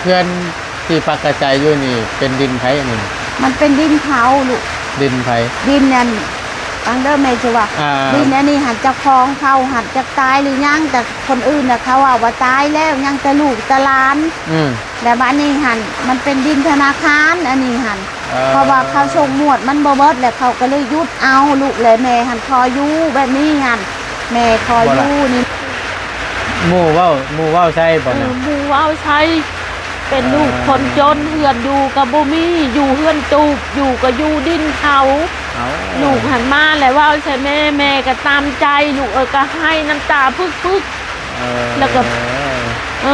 ເຮືອນທີ່ພັກອາໄສຢູ່ນີ້ເປັນດິນໃຜອັນນີ້? ມັນເປັນດິນເຂົາລູກ. ດິນໃຜ? ດິນອັນ ຟັງເດີແມ່ຊິເວົ້າ ອ່າ ດິນອັນນີ້ຫັ້ນເຈົ້າຂອງເຂົາຫັ້ນຈັກຕາຍຫຼືຍັງ ແຕ່ຄົນອື່ນນະເຂົາເວົ້າວ່າຕາຍແລ້ວ ຍັງແຕ່ລູກແຕ່ຫຼານ. ອືມ ແລ້ວບາດນີ້ຫັ້ນ ມັນເປັນດິນທະນາຄານອັນນີ້ຫັ້ນ ເອີ ເພາະວ່າເຂົາສົ່ງມວດມັນບໍ່ເບິດ ແລ້ວເຂົາກໍເລີຍຢຸດເອົາ. ລູກແລະແມ່ຫັ້ນຂໍຢູ່ແບບນີ້ຫັ້ນ ແມ່ຂໍຢູ່ນີ້. ໝູ່ເວົ້າ ໝູ່ເວົ້າໃສ່ບໍ່? ເອີ ໝູ່ເວົ້າໃສ່ ເປັນລູກຄົນຈົນ ເອີ ເຮືອນຢູ່ກໍບໍ່ມີ ຢູ່ເຮືອນຕູບ ຢູ່ກໍຢູ່ດິນເຂົາ. ເອົ້າ ລູກຫັ້ນມາແລ້ວເວົ້າໃສ່ແມ່ ແມ່ກໍຕາມໃຈ ລູກເອີຍ ກໍໄຫ້ນ້ຳຕາປຶກໆ. ເອີ ແລ້ວກໍ ເອີ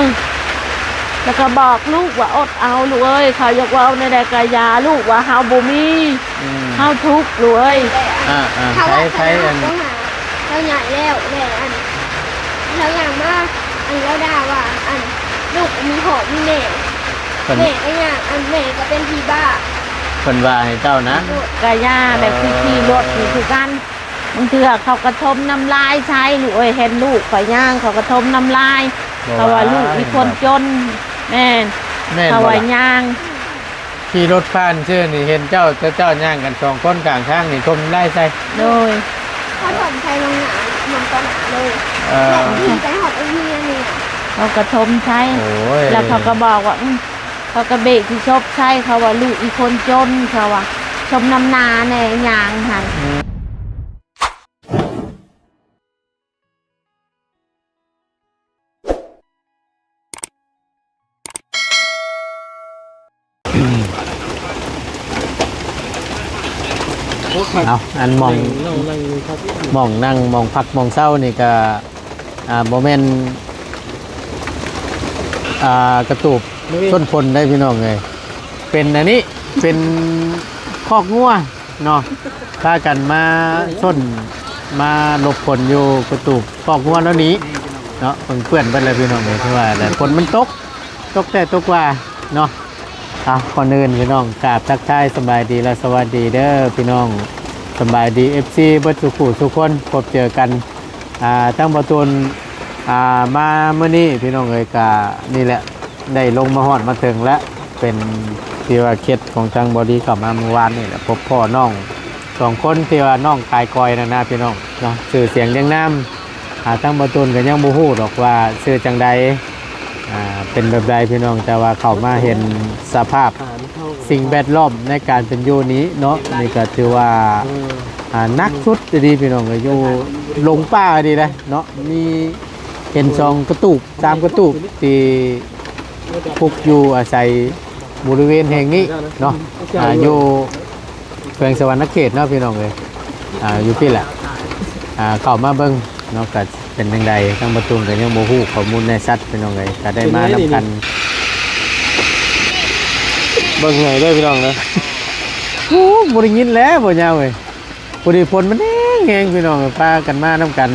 ແລ້ວກໍບອກລູກວ່າ ອົດເອົາລູກເອີຍ ເຂົາຢາກເວົ້າແນວໃດກໍຢ່າ ລູກວ່າເຮົາບໍ່ມີ ອືມ ເຮົາທຸກລູກເອີຍ. ອ່າໆ ເຂົາວ່າ ໃຜ ໃຜອັນ ເຂົາຫາ ເຂົາໃຫຍ່ແລ້ວ ແລ້ວອັນ ລາວຍ່າງມາ ອັນ ລາວດ່າວ່າ ອັນ ລູກມີພໍ່ມີແມ່ ເພິ່ນ ແມ່ກໍຍ່າງ ອັນ ແມ່ກໍເປັນຜີບ້າ ເພິ່ນວ່າໃຫ້ເຈົ້ານະ. ກໍຢ່າ ແບບ ເອີ ຂີ່ລົດນີ້ຄືກັນ ບາງເທື່ອເຂົາກະຖົມນ້ຳລາຍໃສ່ລູກເອີຍ ເຫັນລູກຂ້ອຍຍ່າງ ເຂົາກະຖົມນ້ຳລາຍ ເຂົາວ່າລູກອີ່ຄົນຈົນ. ແມ່ນ ແມ່ນ ເຂົາວ່າຍ່າງ ຂີ່ລົດຜ່ານຊື່ນີ້ ເຫັນເຈົ້າ ເຈົ້າ ເຈົ້າຍ່າງກັນສອງຄົນກາງທາງນີ້ຖົມນ້ຳລາຍໃສ່. ໂດຍ ເຂົາຖົມໃສ່ລົງໜ້າ ລົງຕໍ່ໜ້າເລີຍ. ເອີ ແລ້ວຂີ່ໄປຮອດໂຮງຮຽນນີ້ ເຂົາກະຖົມໃສ່. ໂອ້ຍ ແລ້ວເຂົາກະບອກວ່າ ອືມ ເຂົາກະເບກຂີ້ສົບໃສ່ ເຂົາວ່າລູກອີ່ຄົນຈົນ ເຂົາວ່າສົມນ້ຳໜ້າແດ່ຍ່າງຫັ້ນ. ອືມ ເອົາ ອັນໝ່ອງ ໝ່ອງນັ່ງ ໝ່ອງພັກ ໝ່ອງເຊົານີ້ກະ ອ່າ ບໍ່ແມ່ນ ອ່າ ກະຕູບຊົນຄົນໄດ໋ພີ່ນ້ອງເອີຍ ເປັນອັນນີ້ ເປັນຄອກງົວ ເນາະ ພາກັນມາຊົນ ມາຫຼົບຝົນຢູ່ກະຕູບຄອກງົວແນວນີ້ເນາະ ເປື້ອນເບິດແລ້ວພີ່ນ້ອງເອີຍ ຄືວ່າແຫຼະ ຝົນມັນຕົກ ຕົກແທ້ຕົກວ່າເນາະ. ເອົາ ກ່ອນອື່ນພີ່ນ້ອງ ກາບທັກທາຍສະບາຍດີ ແລະ ສະຫວັດດີເດີພີ່ນ້ອງ ສະບາຍດີ ເອັຟຊີ ເບິດສູ່ຜູ້ສູ່ຄົນ ພົບເຈີກັນ ອ່າ ທັງບ່າວຕູນ ອ່າ ມາມື້ນີ້ພີ່ນ້ອງເອີຍ ກະນີ້ແຫຼະ ໄດ້ລົງມາຮອດມາເຖິງແລ້ວ ເປັນທີ່ວ່າເຂດຂອງທາງບ່າວດີເຂົ້າມາມື້ວານນີ້ແຫຼະ ພົບພໍ້ນ້ອງສອງຄົນ ທີ່ວ່ານ້ອງກາຍກອຍນັ້ນນະພີ່ນ້ອງເນາະ ຊື່ສຽງຮຽງນາມ ອ່າ ທາງບ່າວຕູນກໍຍັງບໍ່ຮູ້ດອກວ່າຊື່ຈັ່ງໃດ ອ່າ ເປັນແບບໃດພີ່ນ້ອງ ແຕ່ວ່າເຂົ້າມາເຫັນສະພາບສິ່ງແວດລ້ອມໃນການເປັນຢູ່ນີ້ເນາະ ນີ້ກໍຖືວ່າ ອ່າ ໜັກສຸດອີ່ຫຼີພີ່ນ້ອງ ກໍຢູ່ຫຼົງປ່າອີ່ຫຼີແຫຼະເນາະ ມີ ເຫັນສອງກະຕູບ ສາມກະຕູບ ທີ່ປຸກຢູ່ອາໄສບໍລິເວນແຫ່ງນີ້ເນາະ ອ່າ ຢູ່ແຂວງສະຫວັນນະເຂດເນາະພີ່ນ້ອງເອີຍ ອ່າ ຢູ່ພີ້ແຫຼະ ອ່າ ເຂົ້າມາເບິ່ງເນາະ ກະເປັນຈັ່ງໃດ ທາງບ່າວຕູນກໍຍັງບໍ່ຮູ້ຂໍ້ມູນແນ່ຊັດພີ່ນ້ອງເອີຍ ກະໄດ້ມານຳກັນ ເບິ່ງໃຫ້ເດີພີ່ນ້ອງເດີ ໂອ້ ບໍ່ໄດ້ຍິນແລ້ວ ບໍ່ຍາວເອີຍ. ພໍດີຝົນມັນແຮງໆ ພີ່ນ້ອງ ພາກັນມານຳກັນ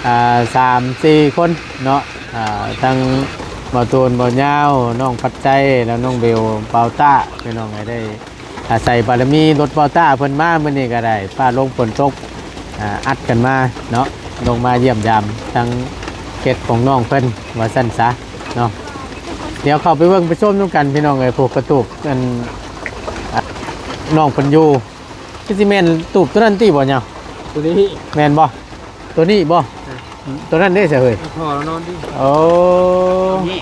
ອ່າ ສາມສີ່ຄົນເນາະ ອ່າ ທັງບ່າວໂຕນ ບ່າວຍາວ ນ້ອງພັດໄຊ ແລ້ວນ້ອງເບວ ບ່າວຕ້າ ພີ່ນ້ອງ ໃຫ້ໄດ້ອາໄສບາລະມີລົດບ່າວຕ້າເພິ່ນມາມື້ນີ້ກໍໄດ້ ຟ້າລົງຝົນຕົກ ອ່າ ອັດກັນມາເນາະ ລົງມາຢ້ຽມຢາມທາງເຂດຂອງນ້ອງເພິ່ນວ່າຊັ້ນຊະເນາະ ດຽວເຂົ້າໄປເບິ່ງໄປຊົມນຳກັນ ພີ່ນ້ອງເອີຍ ຜູ້ກະຕູບ ອັນ ນ້ອງເພິ່ນຢູ່ ຄືຊິແມ່ນຕູບໂຕນັ້ນຕິບໍ່ຍາວ? ໂຕນີ້ ແມ່ນບໍ່? ໂຕນີ້ບໍ່? ເອີ ໂຕນັ້ນເດ້ຊະເຮີ້ຍ? ພໍ່ລາວນອນຕິ? ໂອ້ ເອີໆ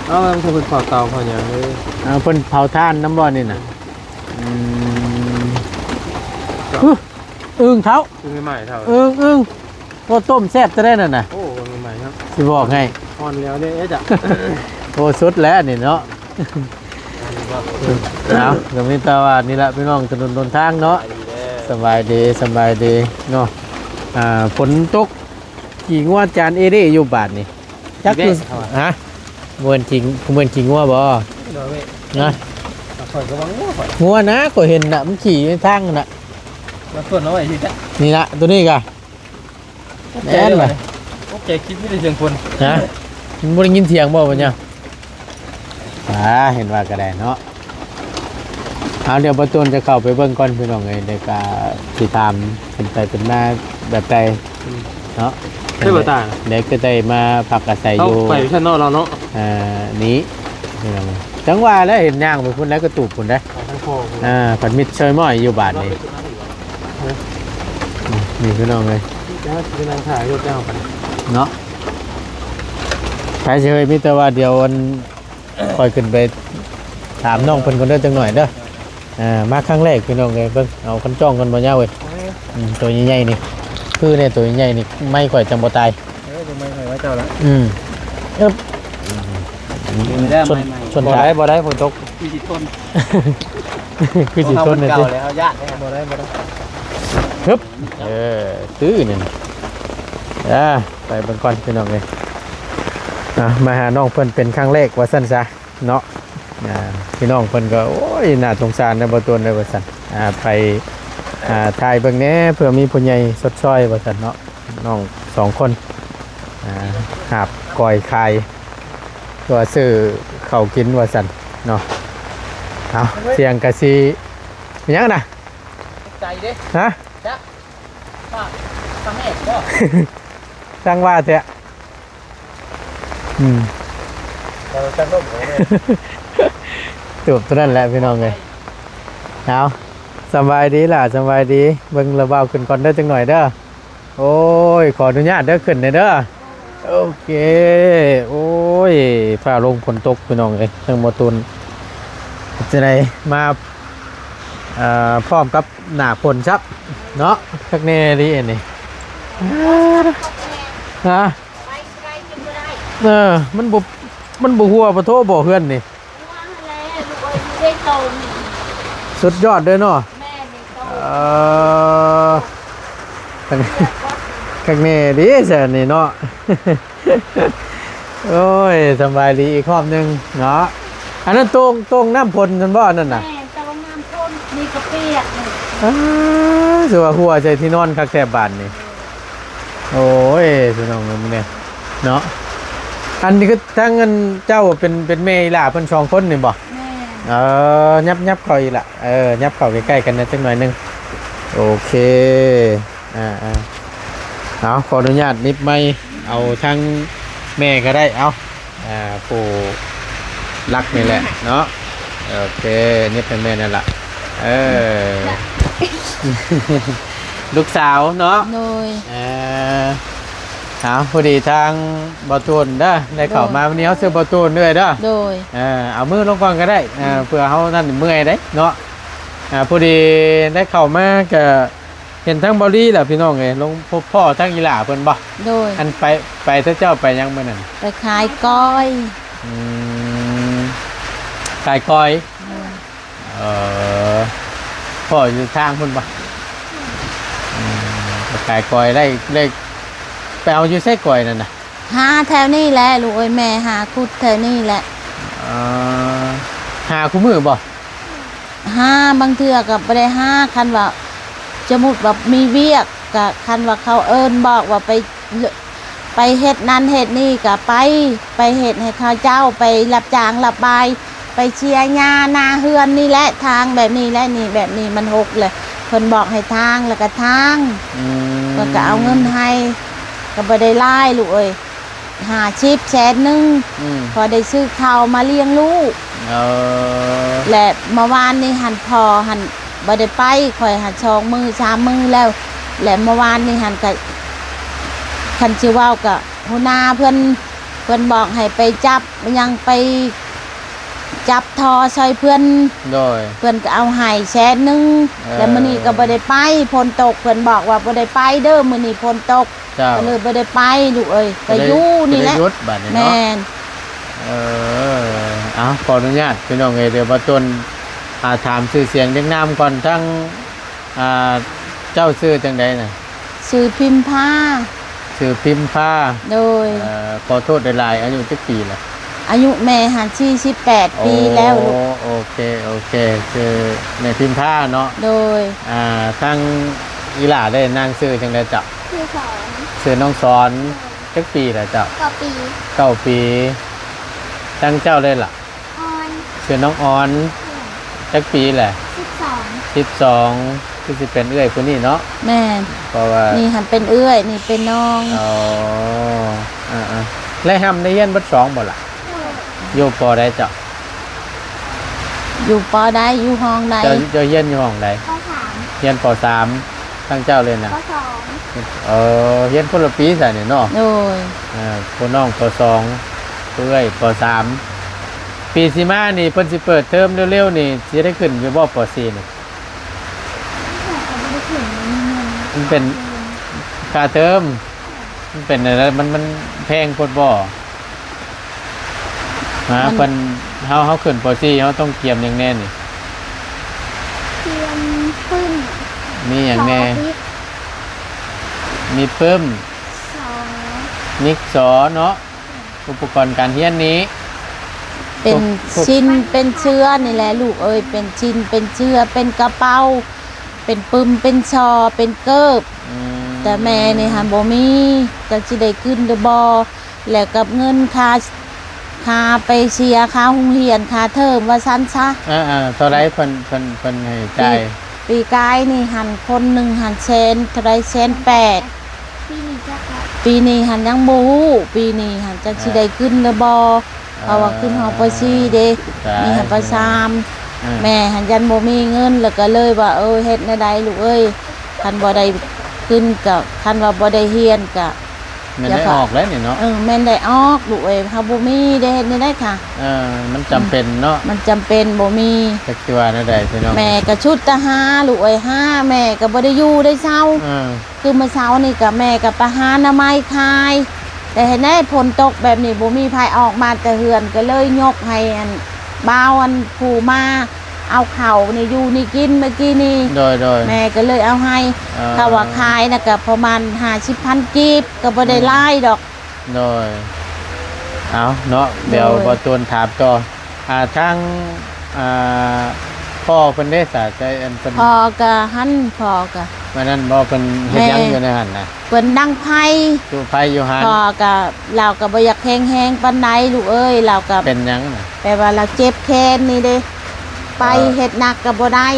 ໆ ເອົາ ເພິ່ນເຜົາເຕົາເຜົາຫຍັງເລີຍ ເອີ ເພິ່ນເຜົາຖ່ານນຳບໍ່ນີ້ນະ? ອືມ ອຶ່ງເຖົ້າ ອຶ່ງໃໝ່ໆ ເຖົ້າ ອຶ່ງໆ ໂອ້ ຕົ້ມແຊບແທ້ນັ້ນນະ ໂອ້ ໃໝ່ໆ ເນາະ ຊິບອກໃຫ້ ອ່ອນແລ້ວເດ້ ເອີ ຈ້ະ ໂອ້ ສຸດແລ້ວນີ້ເນາະ. ເອົາ ກໍມີແຕ່ວ່ານີ້ລະພີ່ນ້ອງ ຖະໜົນຫົນທາງເນາະ ສະບາຍດີ ສະບາຍດີເນາະ ອ່າ ຝົນຕົກ ຂີ້ງົວຈານເອເດ້ຢູ່ບາດນີ້ ຈັກຢູ່ ຂີ້ແວະເຂົາວ່າ ຮະ ບໍ່ແມ່ນຂີ້ ບໍ່ແມ່ນຂີ້ງົວບໍ່? ບໍ່ແມ່ນ ນະ ຂ້ອຍກໍວ່າງົວຂ້ອຍ ງົວນະ ຂ້ອຍເຫັນນະ ມັນຂີ້ຢູ່ໃນທາງນັ້ນນະ ມາຊົນເອົາໄວ້ທີ່ ນີ້ລະ ໂຕນີ້ກະ ແມ່ນລະ ຕົກໃຈ ຄິດມີແຕ່ສຽງຄົນ ຮະ ມັນບໍ່ໄດ້ຍິນສຽງບໍ່ບັດຍາມ ອ່າ ເຫັນວ່າກໍໄດ້ເນາະ ເອົາ ດຽວປະຕູນຈະເຂົ້າໄປເບິ່ງກ່ອນພີ່ນ້ອງເອີຍ ແລ້ວກໍຊິຖາມເປັນໄປເປັນມາແບບໃດ ອືມ ເນາະ ໃຊ່ບໍ່ຕາ ແລ້ວກໍໄດ້ມາພັກອາໄສຢູ່ ໄປຊັ້ນເນາະ ລາວເນາະ ອ່າ ນີ້ພີ່ນ້ອງ ຈັ່ງວ່າແຫຼະ ເຫັນຍ່າງໄປພຸ້ນແລ້ວ ກະຕູບພຸ້ນເດ້. ເອົາທັງພໍ່ພຸ້ນ ອ່າ ພັນມິດເຊີຍມ້ອຍຢູ່ບາດນີ້. ເອີ ນີ້ພີ່ນ້ອງເອີຍ ເຈົ້າຊິໄປນັ່ງຖ້າຢູ່ເຈົ້າໄປເນາະ. ໃຜຊິເຮີ້ຍ ມີແຕ່ວ່າດຽວອັນ ຂ້ອຍຂຶ້ນໄປຖາມນ້ອງເພິ່ນກ່ອນເດີ ຈັກໜ້ອຍເດີ. ອ່າ ມາຄັ້ງແລກພີ່ນ້ອງເອີຍ. ເບິ່ງ ເອົາຄັນຈ້ອງກ່ອນບໍ່ຍາວເອີຍ. ໂອ້ຍ ອືມ ໂຕໃຫຍ່ໆນີ້ ຄືແນ່ ໂຕໃຫຍ່ໆນີ້ ໄມ້ຂ້ອຍຈັ່ງບໍ່ຕາຍ. ເອີ ເບິ່ງໄມ້ຂ້ອຍວ່າເຈົ້າລະ. ອືມ ອຶບ ອືມ ຊົນ ຊົນ ບໍ່ໄດ້ ບໍ່ໄດ້ ຝົນຕົກ ຄືຊິຊົນ ຄືຊິຊົນນີ້ຕິ. ເຮົາຢ້ານ ບໍ່ໄດ້ ບໍ່ໄດ້ ຮຶບ ເອີ ຕື້ນີ້ ອ່າ ໄປເບິ່ງກ່ອນພີ່ນ້ອງເອີຍ. ອ່າ ມາຫານ້ອງເພິ່ນເປັນຄັ້ງແລກວ່າຊັ້ນຊະ. ເນາະ ອ່າ ພີ່ນ້ອງເພິ່ນກໍ ໂອ້ຍ ໜ້າສົງສານນະ ບໍ່ຕົນເອີຍ ວ່າຊັ້ນ. ອ່າ ໄປ ອ່າ ຖ່າຍເບິ່ງແດ່ ເພື່ອມີຜູ້ໃຫຍ່ຊົດຊ່ອຍ ວ່າຊັ້ນເນາະ. ນ້ອງສອງຄົນ ອ່າ ຫາບກ້ອຍຂາຍ ເພື່ອຊື້ເຂົ້າກິນ ວ່າຊັ້ນເນາະ. ເອົາ ສຽງກະຊິ ຫຍັງນະ? ໃຈເດ້ ຮະ? ຈັກ ປາກ ປາກແຫກບໍ່? ຈັ່ງວ່າແທ້. ອືມ ເອົາຈັກລົມເອົາແນ່ ຕູບເທົ່ານັ້ນແຫຼະພີ່ນ້ອງເອີຍ. ເອົາ ສະບາຍດີຫຼ້າ ສະບາຍດີ. ເບິ່ງລະບ່າວຂຶ້ນກ່ອນເດີ ຈັກໜ້ອຍເດີ. ໂອ້ຍ ຂໍອະນຸຍາດເດີ ຂຶ້ນແດ່ເດີ. ໂອເຄ ໂອ້ຍ ຟ້າລົງຝົນຕົກພີ່ນ້ອງເອີຍ. ທາງບໍ່ຕູນ ເຮັດຈັ່ງໃດ ມາ ເອີ ພ້ອມກັບໜ້າຝົນຊ້ຳເນາະ. ຄັກແນ່ດີອັນນີ້ ຮະ? ເອີ ມັນບໍ່ ມັນບໍ່ຮົ່ວປະໂທບໍ່ເຮືອນນີ້. ສຸດຍອດເດີເນາະ. ເອີ ຄັກແນ່ເດ້ຊັ້ນນີ້ເນາະ. ໂອ້ຍ ສະບາຍດີອີກຮອບໜຶ່ງເນາະ. ອັນນັ້ນໂຕ່ງ ໂຕ່ງນ້ຳຝົນຊັ້ນບໍ່ ອັນນັ້ນນະ? ແມ່ນ ໂຕ່ງນ້ຳຝົນ ນີ້ກະປຽກນີ້. ອ້າ ຖືວ່າຮົ່ວໃສ່ທີ່ນອນຄັກແທ້ບາດນີ້. ໂອ້ຍ ພີ່ນ້ອງເອີຍ ມື້ນີ້ເນາະ. ອັນນີ້ຄືທາງອັນເຈົ້າເປັນ ເປັນແມ່ອີ່ຫຼ້າເພິ່ນສອງຄົນນີ້ບໍ່? ແມ່ນ. ເອີ ຫຍັບ ຫຍັບເຂົ້າອີກລະ. ເອີ ຫຍັບເຂົ້າໃກ້ໆກັນແດ່ຈັກໜ້ອຍໜຶ່ງ. ໂອເຄ ອ່າໆ ເອົາ ຂໍອະນຸຍາດໜິບໄມ ເອົາທາງແມ່ກໍໄດ້ ເອົາ ອ່າ ຜູ້ຫຼັກນີ້ແຫຼະເນາະ. ໂອເຄ ໜິບໃຫ້ແມ່ນັ້ນລະ. ເອີ ລູກສາວເນາະ. ໂດຍ ເອີ ເອົາ ພໍດີທາງບໍ່ຕູນເດີ ໄດ້ເຂົ້າມາ ໂດຍ ມື້ນີ້ເຮົາຊື່ບໍ່ຕູນເດີ. ໂດຍ ເອີ ເອົາມືລົງກ່ອນກໍໄດ້ ເອີ ເພື່ອເຮົານັ້ນເມື່ອຍເດ້ເນາະ. ອ່າ ພໍດີໄດ້ເຂົ້າມາກະເຫັນທາງເບົາລີລະພີ່ນ້ອງເອີຍ ລົງພົບພໍ້ທາງອີ່ຫຼ້າເພິ່ນບໍ່? ໂດຍ ອັນໄປ ໄປ ເຈົ້າໄປຫຍັງມື້ນັ້ນ? ໄປຂາຍກ້ອຍ. ອືມ ຂາຍກ້ອຍ. ໂດຍ ເອີ ພໍ້ຢູ່ທາງພຸ້ນບໍ່? ອືມ ໄປຂາຍກ້ອຍໄດ້ ໄດ້ ໄປເອົາຢູ່ໃສກ້ອຍນັ້ນນະ? ຫາແຖວນີ້ແຫຼະລູກເອີຍ ແມ່ຫາຂຸດແຖວນີ້ແຫຼະ. ເອີ ຫາຄູ່ມື້ບໍ່? ຫາ ບາງເທື່ອກໍບໍ່ໄດ້ຫາ ຄັນວ່າ ສົມມຸດວ່າມີວຽກ ກໍຄັນວ່າເຂົາເອີ້ນບອກວ່າໄປ ໄປເຮັດນັ້ນເຮັດນີ້ກໍໄປ ໄປເຮັດໃຫ້ເຂົາເຈົ້າ ໄປຮັບຈ້າງຮັບບາຍ ໄປເຊຍຫຍ້າໜ້າເຮືອນນີ້ແຫຼະ ທາງແບບນີ້ແຫຼະ ນີ້ແບບນີ້ມັນຫົກແຫຼະ ເພິ່ນບອກໃຫ້ທາງ ແລ້ວກໍທາງ. ອືມ ເພິ່ນກໍເອົາເງິນໃຫ້ ກໍບໍ່ໄດ້ຫຼາຍລູກເອີຍ. ຫ້າສິບ ແສນໜຶ່ງ ອືມ ພໍໄດ້ຊື້ເຂົ້າມາລ້ຽງລູກ. ເອີ ແລະ ເມື່ອວານນີ້ຫັ້ນ ພໍ່ຫັ້ນບໍ່ໄດ້ໄປ ຂ້ອຍຫັ້ນສອງມື້ສາມມື້ແລ້ວ. ແລະ ເມື່ອວານນີ້ຫັ້ນກະ ຄັນຊິເວົ້າກະຫົວໜ້າເພິ່ນ ເພິ່ນບອກໃຫ້ໄປຈັບ ຫຍັງ ໄປຈັບທໍ່ຊ່ອຍເພິ່ນ. ໂດຍ ເພິ່ນກະເອົາໃຫ້ແສນໜຶ່ງ. ເອີ ແລະ ມື້ນີ້ກະບໍ່ໄດ້ໄປ ຝົນຕົກ ເພິ່ນບອກວ່າບໍ່ໄດ້ໄປເດີ ມື້ນີ້ຝົນຕົກ. ເຈົ້າ ກໍເລີຍບໍ່ໄດ້ໄປລູກເອີຍ ກໍຢູ່ນີ້ແຫຼະ ກໍໄດ້ຢຸດບາດນີ້ເນາະ. ແມ່ນ ເອີ ເອົາ ຂໍອະນຸຍາດພີ່ນ້ອງເອີຍ ດຽວບ່າວຕົ້ນ ອ່າ ຖາມຊື່ສຽງຮຽງນາມກ່ອນ ທັງ ອ່າ ເຈົ້າຊື່ຈັ່ງໃດນະ? ຊື່ພິມພາ. ຊື່ພິມພາ. ໂດຍ ເອີ ຂໍໂທດຫຼາຍໆ ອາຍຸຈັກປີລະ? ອາຍຸແມ່ຫັ້ນສີ່ສິບແປດປີແລ້ວລູກ. ໂອເຄ ໂອເຄ ຊື່ແມ່ພິມພາເນາະ. ໂດຍ ອ່າ ທາງອີ່ຫຼ້າເດ້ ນາງຊື່ຈັ່ງໃດເຈົ້າ? ຊື່ສອນ. ຊື່ນ້ອງສອນ. ໂດຍ ຈັກປີລະເຈົ້າ? ເກົ້າປີ. ເກົ້າປີ. ທາງເຈົ້າເດ້ລະ? ອອນ. ຊື່ນ້ອງອອນ. ໂດຍ ຈັກປີແຫຼະ? ສິບສອງ. ສິບສອງ ຄືຊິເປັນເອື້ອຍຜູ້ນີ້ເນາະ? ແມ່ນ ເພາະວ່ານີ້ຫັ້ນເປັນເອື້ອຍ ນີ້ເປັນນ້ອງ. ອໍ ເອີໆ ແລະ ຮ່ຳໄດ້ຮຽນເບິດສອງບໍ່ລະ? ໂດຍ ຢູ່ ປໍ ໃດເຈົ້າ? ຢູ່ ປໍ ໃດ? ຢູ່ຫ້ອງໃດ? ເຈົ້າ ເຈົ້າຮຽນຢູ່ຫ້ອງໃດ? ປໍສາມ ຮຽນ ປໍສາມ ທາງເຈົ້າເລີຍນະ? ປໍສອງ ເອີ ຮຽນຄົນລະປີຊະນີ້ເນາະ. ໂດຍ ເອີ ຜູ້ນ້ອງ ປໍສອງ ຜູ້ເອື້ອຍ ປໍສາມ. ປີຊິມານີ້ເພິ່ນຊິເປີດເທີມເລັວໆນີ້ ຊິໄດ້ຂຶ້ນຢູ່ບໍ່ ປໍສີ່ນີ້? ມັນເປັນຄ່າເທີມ ມັນເປັນແນວໃດ? ມັນ ມັນແພງໂພດບໍ່? ຮະ ມັນ ເພິ່ນ ເຮົາ ເຮົາຂຶ້ນ ປໍສີ່ ເຮົາຕ້ອງກຽມຫຍັງແດ່ນີ້? ກຽມປຶ້ມ ມີຫຍັງແດ່? ຊໍບິກ ມີປຶ້ມ ຊໍ ມີຊໍເນາະ. ອຸປະກອນການຮຽນນີ້ ເປັນ ພວກ ຊິ້ນ ເປັນເສື່ອນີ້ແຫຼະລູກເອີຍ ເປັນຊິ້ນ ເປັນເສື່ອ ເປັນກະເປົາ ເປັນປຶ້ມ ເປັນຊໍ ເປັນເກີບ. ອືມ ແຕ່ແມ່ນີ້ຫັ້ນບໍ່ມີ ຈັກຊິໄດ້ຂຶ້ນຫຼືບໍ່ ແລ້ວກັບເງິນຄ່າ ຄ່າໄປເສຍຄ່າໂຮງຮຽນ ຄ່າເທີມວ່າຊັ້ນຊະ. ເອີໆ ເທົ່າໃດເພິ່ນ ເພິ່ນ ເພິ່ນໃຫ້ຈ່າຍ? ປີ ປີກາຍນີ້ຫັ້ນ ຄົນໜຶ່ງຫັ້ນແສນເທົ່າໃດ ແສນແປດ. ປີນີ້ຈັກລະ ປີນີ້ຫັ້ນຍັງບໍ່ຮູ້ ປີນີ້ຫັ້ນຈັກຊິໄດ້ຂຶ້ນຫຼືບໍ່. ເອີ ເພາະວ່າຂຶ້ນຮອດ ປໍສີ່ ເດ້ ນີ້ຫັ້ນ ປໍສາມ. ເອີ ແມ່ຫັ້ນຢ້ານບໍ່ມີເງິນ ແລ້ວກໍເລີຍວ່າ ເອີ ເຮັດແນວໃດລູກເອີຍ ຄັນບໍ່ໄດ້ຂຶ້ນກະ ຄັນວ່າບໍ່ໄດ້ຮຽນກະ ແມ່ນໄດ້ອອກແລ້ວນີ້ເນາະ. ເອີ ແມ່ນໄດ້ອອກລູກເອີຍ ເຮົາບໍ່ມີໄດ້ເຮັດແນວໃດຄະ? ເອີ ມັນຈຳເປັນເນາະ ມັນຈຳເປັນ ບໍ່ມີ ຈັກຊິວ່າແນວໃດພີ່ນ້ອງ. ແມ່ກໍຊຸດແຕ່ຫາລູກເອີຍ ຫາ ແມ່ກໍບໍ່ໄດ້ຢູ່ໄດ້ເຊົາ. ເອີ ຄືມື້ເຊົ້ານີ້ກໍແມ່ກໍໄປຫາໜໍ່ໄມ້ຂາຍ ແຕ່ເຫັນແດ່ຝົນຕົກແບບນີ້ ບໍ່ມີໃຜອອກມາແຕ່ເຮືອນ ກໍເລີຍຍົກໃຫ້ອັນ ບ່າວອັນຜູ້ມາເອົາເຂົ້ານີ້ຢູ່ນີ້ກິນເມື່ອກີ້ນີ້. ໂດຍໆ ແມ່ກໍເລີຍເອົາໃຫ້. ເອີ ຖ້າວ່າຂາຍນະກໍປະມານຫ້າສິບພັນກີບ ກໍບໍ່ໄດ້ຫຼາຍດອກ. ໂດຍ ເອົາເນາະ ດຽວ ໂດຍ ບໍ່ຕູນຖາມຕໍ່. ອ່າ ທາງ ອ່າ ພໍ່ເພິ່ນເດ ສາໃຈ ອັນເພິ່ນ ພໍ່ກະຫັ້ນ ພໍ່ກະ ມື້ນັ້ນບໍ່ ເພິ່ນເຮັດຫຍັງ ແມ່ນ ຢູ່ໃນຫັ້ນນະ? ເພິ່ນດັງໄຟ ຈຸໄຟຢູ່ຫັ້ນ. ພໍ່ກະ ລາວກະບໍ່ຢາກແຂງແຮງປານໃດລູກເອີຍ ລາວກະ ເປັນຫຍັງນະ? ແປວ່າລາວເຈັບແຂນນີ້ເດ້ ໄປ ເອີ ເຮັດໜັກກະບໍ່ໄດ້.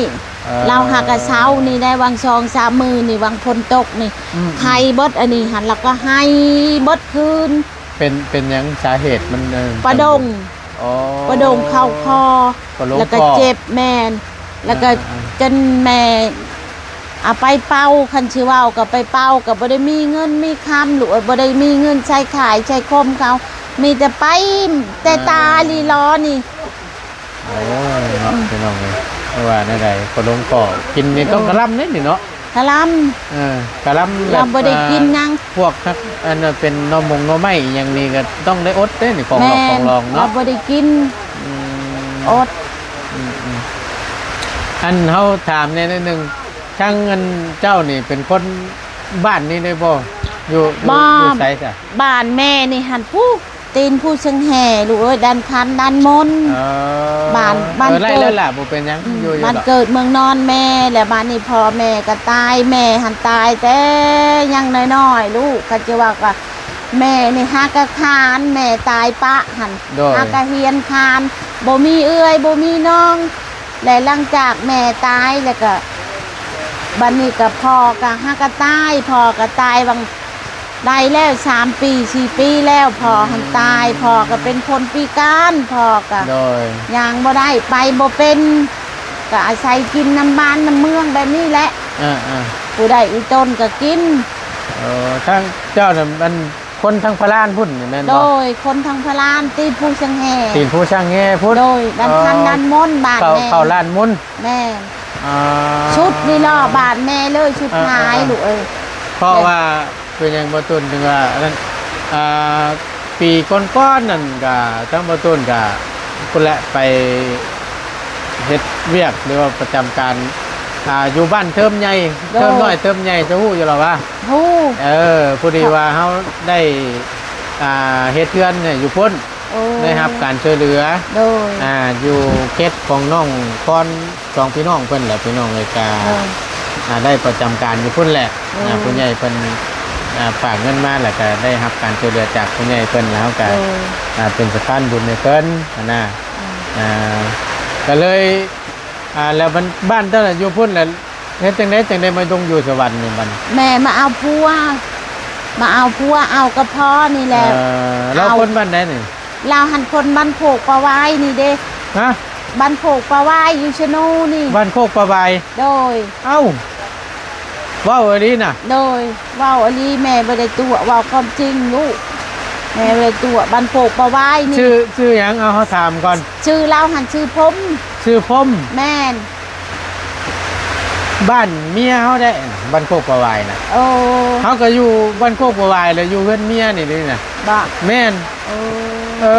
ເອີ ລາວຫາກະເຊົານີ້ໄດ້ ຫວ່າງສອງສາມມື້ນີ້ ຫວ່າງຝົນຕົກນີ້ ອືມໆ ໄຂ້ເບິດ ອັນນີ້ຫັ້ນ ລາວກະໄຫ້ເບິດຄືນ. ເປັນ ເປັນຫຍັງສາເຫດມັນ? ເອີ ປະດົງ ອໍ ປະດົງເຂົ້າຄໍ ປະໂລງ ແລ້ວກໍເຈັບ ແມ່ນ ແລ້ວກໍ ອ່າໆໆ ຈົນແມ່ເອົາໄປເປົ່າ ຄັນຊິເວົ້າກໍໄປເປົ່າ ກໍບໍ່ໄດ້ມີເງິນມີຄຳ ລູກເອີຍ ບໍ່ໄດ້ມີເງິນໃຊ້ຂາຍໃຊ້ຄົມເຂົາ ມີແຕ່ໄປ ແຕ່ຕາ ອ່າ ລີລໍນີ້. ໂອ້ຍເນາະ ອືມ ພີ່ນ້ອງເອີຍ ບໍ່ວ່າແນວໃດ ປະໂລງກໍກິນນີ້ ອ່າ ຕ້ອງກະລຳເດ້ນີ້ເນາະ. ກະລຳ ເອີ ກະລຳແບບ ລຳບໍ່ໄດ້ກິນຫຍັງ ອ່າ ພວກ ອັນ ເປັນໜໍ່ມົງໜໍ່ໄມ້ອີ່ຫຍັງນີ້ກໍຕ້ອງໄດ້ອົດເດ້ນີ້ ຂອງຫຼອກ ແມ່ນ ຂອງຫຼອງເນາະ ລຳບໍ່ໄດ້ກິນ ອືມ ອົດ ອືມໆ ອັນ ເຮົາຖາມແດ່ໜ້ອຍໜຶ່ງ ທາງ ອັນ ເຈົ້ານີ້ເປັນຄົນບ້ານນີ້ໄດ້ບໍ່? ຢູ່ ຢູ່ ບໍ່ ຢູ່ໃສຊະ? ບ້ານແມ່ນີ້ຫັ້ນ ພຸ້ນ ຕີນພູຊຽງແຮ່ ລູກເອີຍ ດ່ານຄັນ ດ່ານມົນ ເອີ ບ້ານ ບ້ານ ເອີ ໄດ້ແລ້ວລະ ບໍ່ເປັນຫຍັງ ອືມ ຢູ່ ຢູ່ ບ້ານເກີດເມືອງນອນແມ່ ແລ້ວບາດນີ້ພໍ່ແມ່ກໍຕາຍ ແມ່ຫັ້ນຕາຍແຕ່ຍັງນ້ອຍໆ ລູກ ຄັນຈະເວົ້າກໍ ແມ່ນີ້ຫາກະຂານ ແມ່ຕາຍປະຫັ້ນ ໂດຍ ຫາກະຮຽນຄານ ບໍ່ມີເອື້ອຍ ບໍ່ມີນ້ອງ ແລະ ຫຼັງຈາກແມ່ຕາຍແລ້ວກະ ບັດນີ້ກະພໍ່ກະຫາກະຕາຍ ພໍ່ກະຕາຍຫວ່າງໄດ້ແລ້ວສາມປີສີ່ປີແລ້ວ ພໍ່ຫັ້ນຕາຍ ອືມ ພໍ່ກະເປັນຄົນພິການ ພໍ່ກະ ໂດຍ ຍ່າງບໍ່ໄດ້ ໄປບໍ່ເປັນ ກະອາໄສກິນນຳບ້ານນຳເມືອງແບບນີ້ແຫຼະ ອ່າໆ ຜູ້ໃດອີຕົນກະກິນ ເອີ ທາງເຈົ້ານັ້ນມັນ ຄົນທາງພະລານພຸ້ນນີ້ແມ່ນບໍ່? ໂດຍ ຄົນທາງພະລານ ຕີນພູຊຽງແຮ່ ຕີນພູຊຽງແຮ່ພຸ້ນ ໂດຍ ດ່ານຄັນ ອໍ ດ່ານມົນ ບ້ານ ເຂົ້າ ແມ່ ເຂົ້າລານມົນ ແມ່ນ ອ່າ ຊຸດນີ້ເລາະ ບ້ານແມ່ເລີຍ ຊຸດທ້າຍ ອ່າໆໆ ລູກເອີຍ ເພາະວ່າ ເປັນຫຍັງບໍ່ຕຸນ ເຖິງວ່າອັນນັ້ນ ອ່າ ປີກ່ອນໆນັ້ນກະ ທາງບໍ່ຕຸນກະ ພຸ້ນແຫຼະ ໄປເຮັດວຽກ ຫຼືວ່າປະຈຳການ ອ່າ ຢູ່ບ້ານເທີມໃຫຍ່ ໂດຍ ເທີມນ້ອຍ ເທີມໃຫຍ່ ເຈົ້າຮູ້ຢູ່ລະວະ? ຮູ້ ເອີ ພໍດີວ່າເຮົາໄດ້ ອ່າ ເຮັດເຮືອນໃຫ້ຢູ່ພຸ້ນ ໂອ້ ໄດ້ຮັບການຊ່ວຍເຫຼືອ ໂດຍ ອ່າ ຢູ່ເຂດຂອງນ້ອງຄອນ ສອງພີ່ນ້ອງເພິ່ນແຫຼະ ພີ່ນ້ອງເອີຍ ກະ ໂດຍ ອ່າ ໄດ້ປະຈຳການຢູ່ພຸ້ນແຫຼະ ໂດຍ ອ່າ ຜູ້ໃຫຍ່ເພິ່ນ ອ່າ ຝາກເງິນມາ ແລ້ວກະໄດ້ຮັບການຊ່ວຍເຫຼືອຈາກຜູ້ໃຫຍ່ເພິ່ນ ແລ້ວເຮົາກະ ໂດຍ ອ່າ ເປັນສະພານບຸນໃຫ້ເພິ່ນຫັ້ນນະ ໂດຍ ອ່າ ກະເລີຍ ອ່າ ແລ້ວບ້ານ ບ້ານເຈົ້າຢູ່ພຸ້ນແຫຼະ ເຮັດຈັ່ງໃດຈັ່ງໄດ້ມາລົງຢູ່ສະຫວັນນີ້ບັດນີ້? ແມ່ມາເອົາຜົວ ມາເອົາຜົວ ເອົາກັບພໍ່ນີ້ແຫຼະ ເອີ ລາວຄົນບ້ານໃດນີ້? ລາວຫັ້ນຄົນບ້ານໂຄກປາວາຍນີ້ເດ້. ຮະ? ບ້ານໂຄກປາວາຍຢູ່ຊະໂນນີ້. ບ້ານໂຄກປາວາຍ? ໂດຍ. ເອົ້າ ເວົ້າອີ່ຫຼີນະ? ໂດຍ ເວົ້າອີ່ຫຼີ ແມ່ບໍ່ໄດ້ຕົວະ ເວົ້າຄວາມຈິງລູກ ແມ່ບໍ່ໄດ້ຕົວະ. ບ້ານໂຄກປາວາຍນີ້. ຊື່ ຊື່ຫຍັງ? ເອົາ ເຮົາຖາມກ່ອນ. ຊື່ລາວຫັ້ນຊື່ພົມ. ຊື່ພົມ? ແມ່ນ. ບ້ານເມຍເຮົາເດ້ ບ້ານໂຄກປາວາຍນະ. ໂອ້ ເຮົາກໍຢູ່ບ້ານໂຄກປາວາຍແຫຼະ ຢູ່ເຮືອນເມຍນີ້ເດ້ນະ. ບໍ່? ແມ່ນ. ໂອ້ ເອີ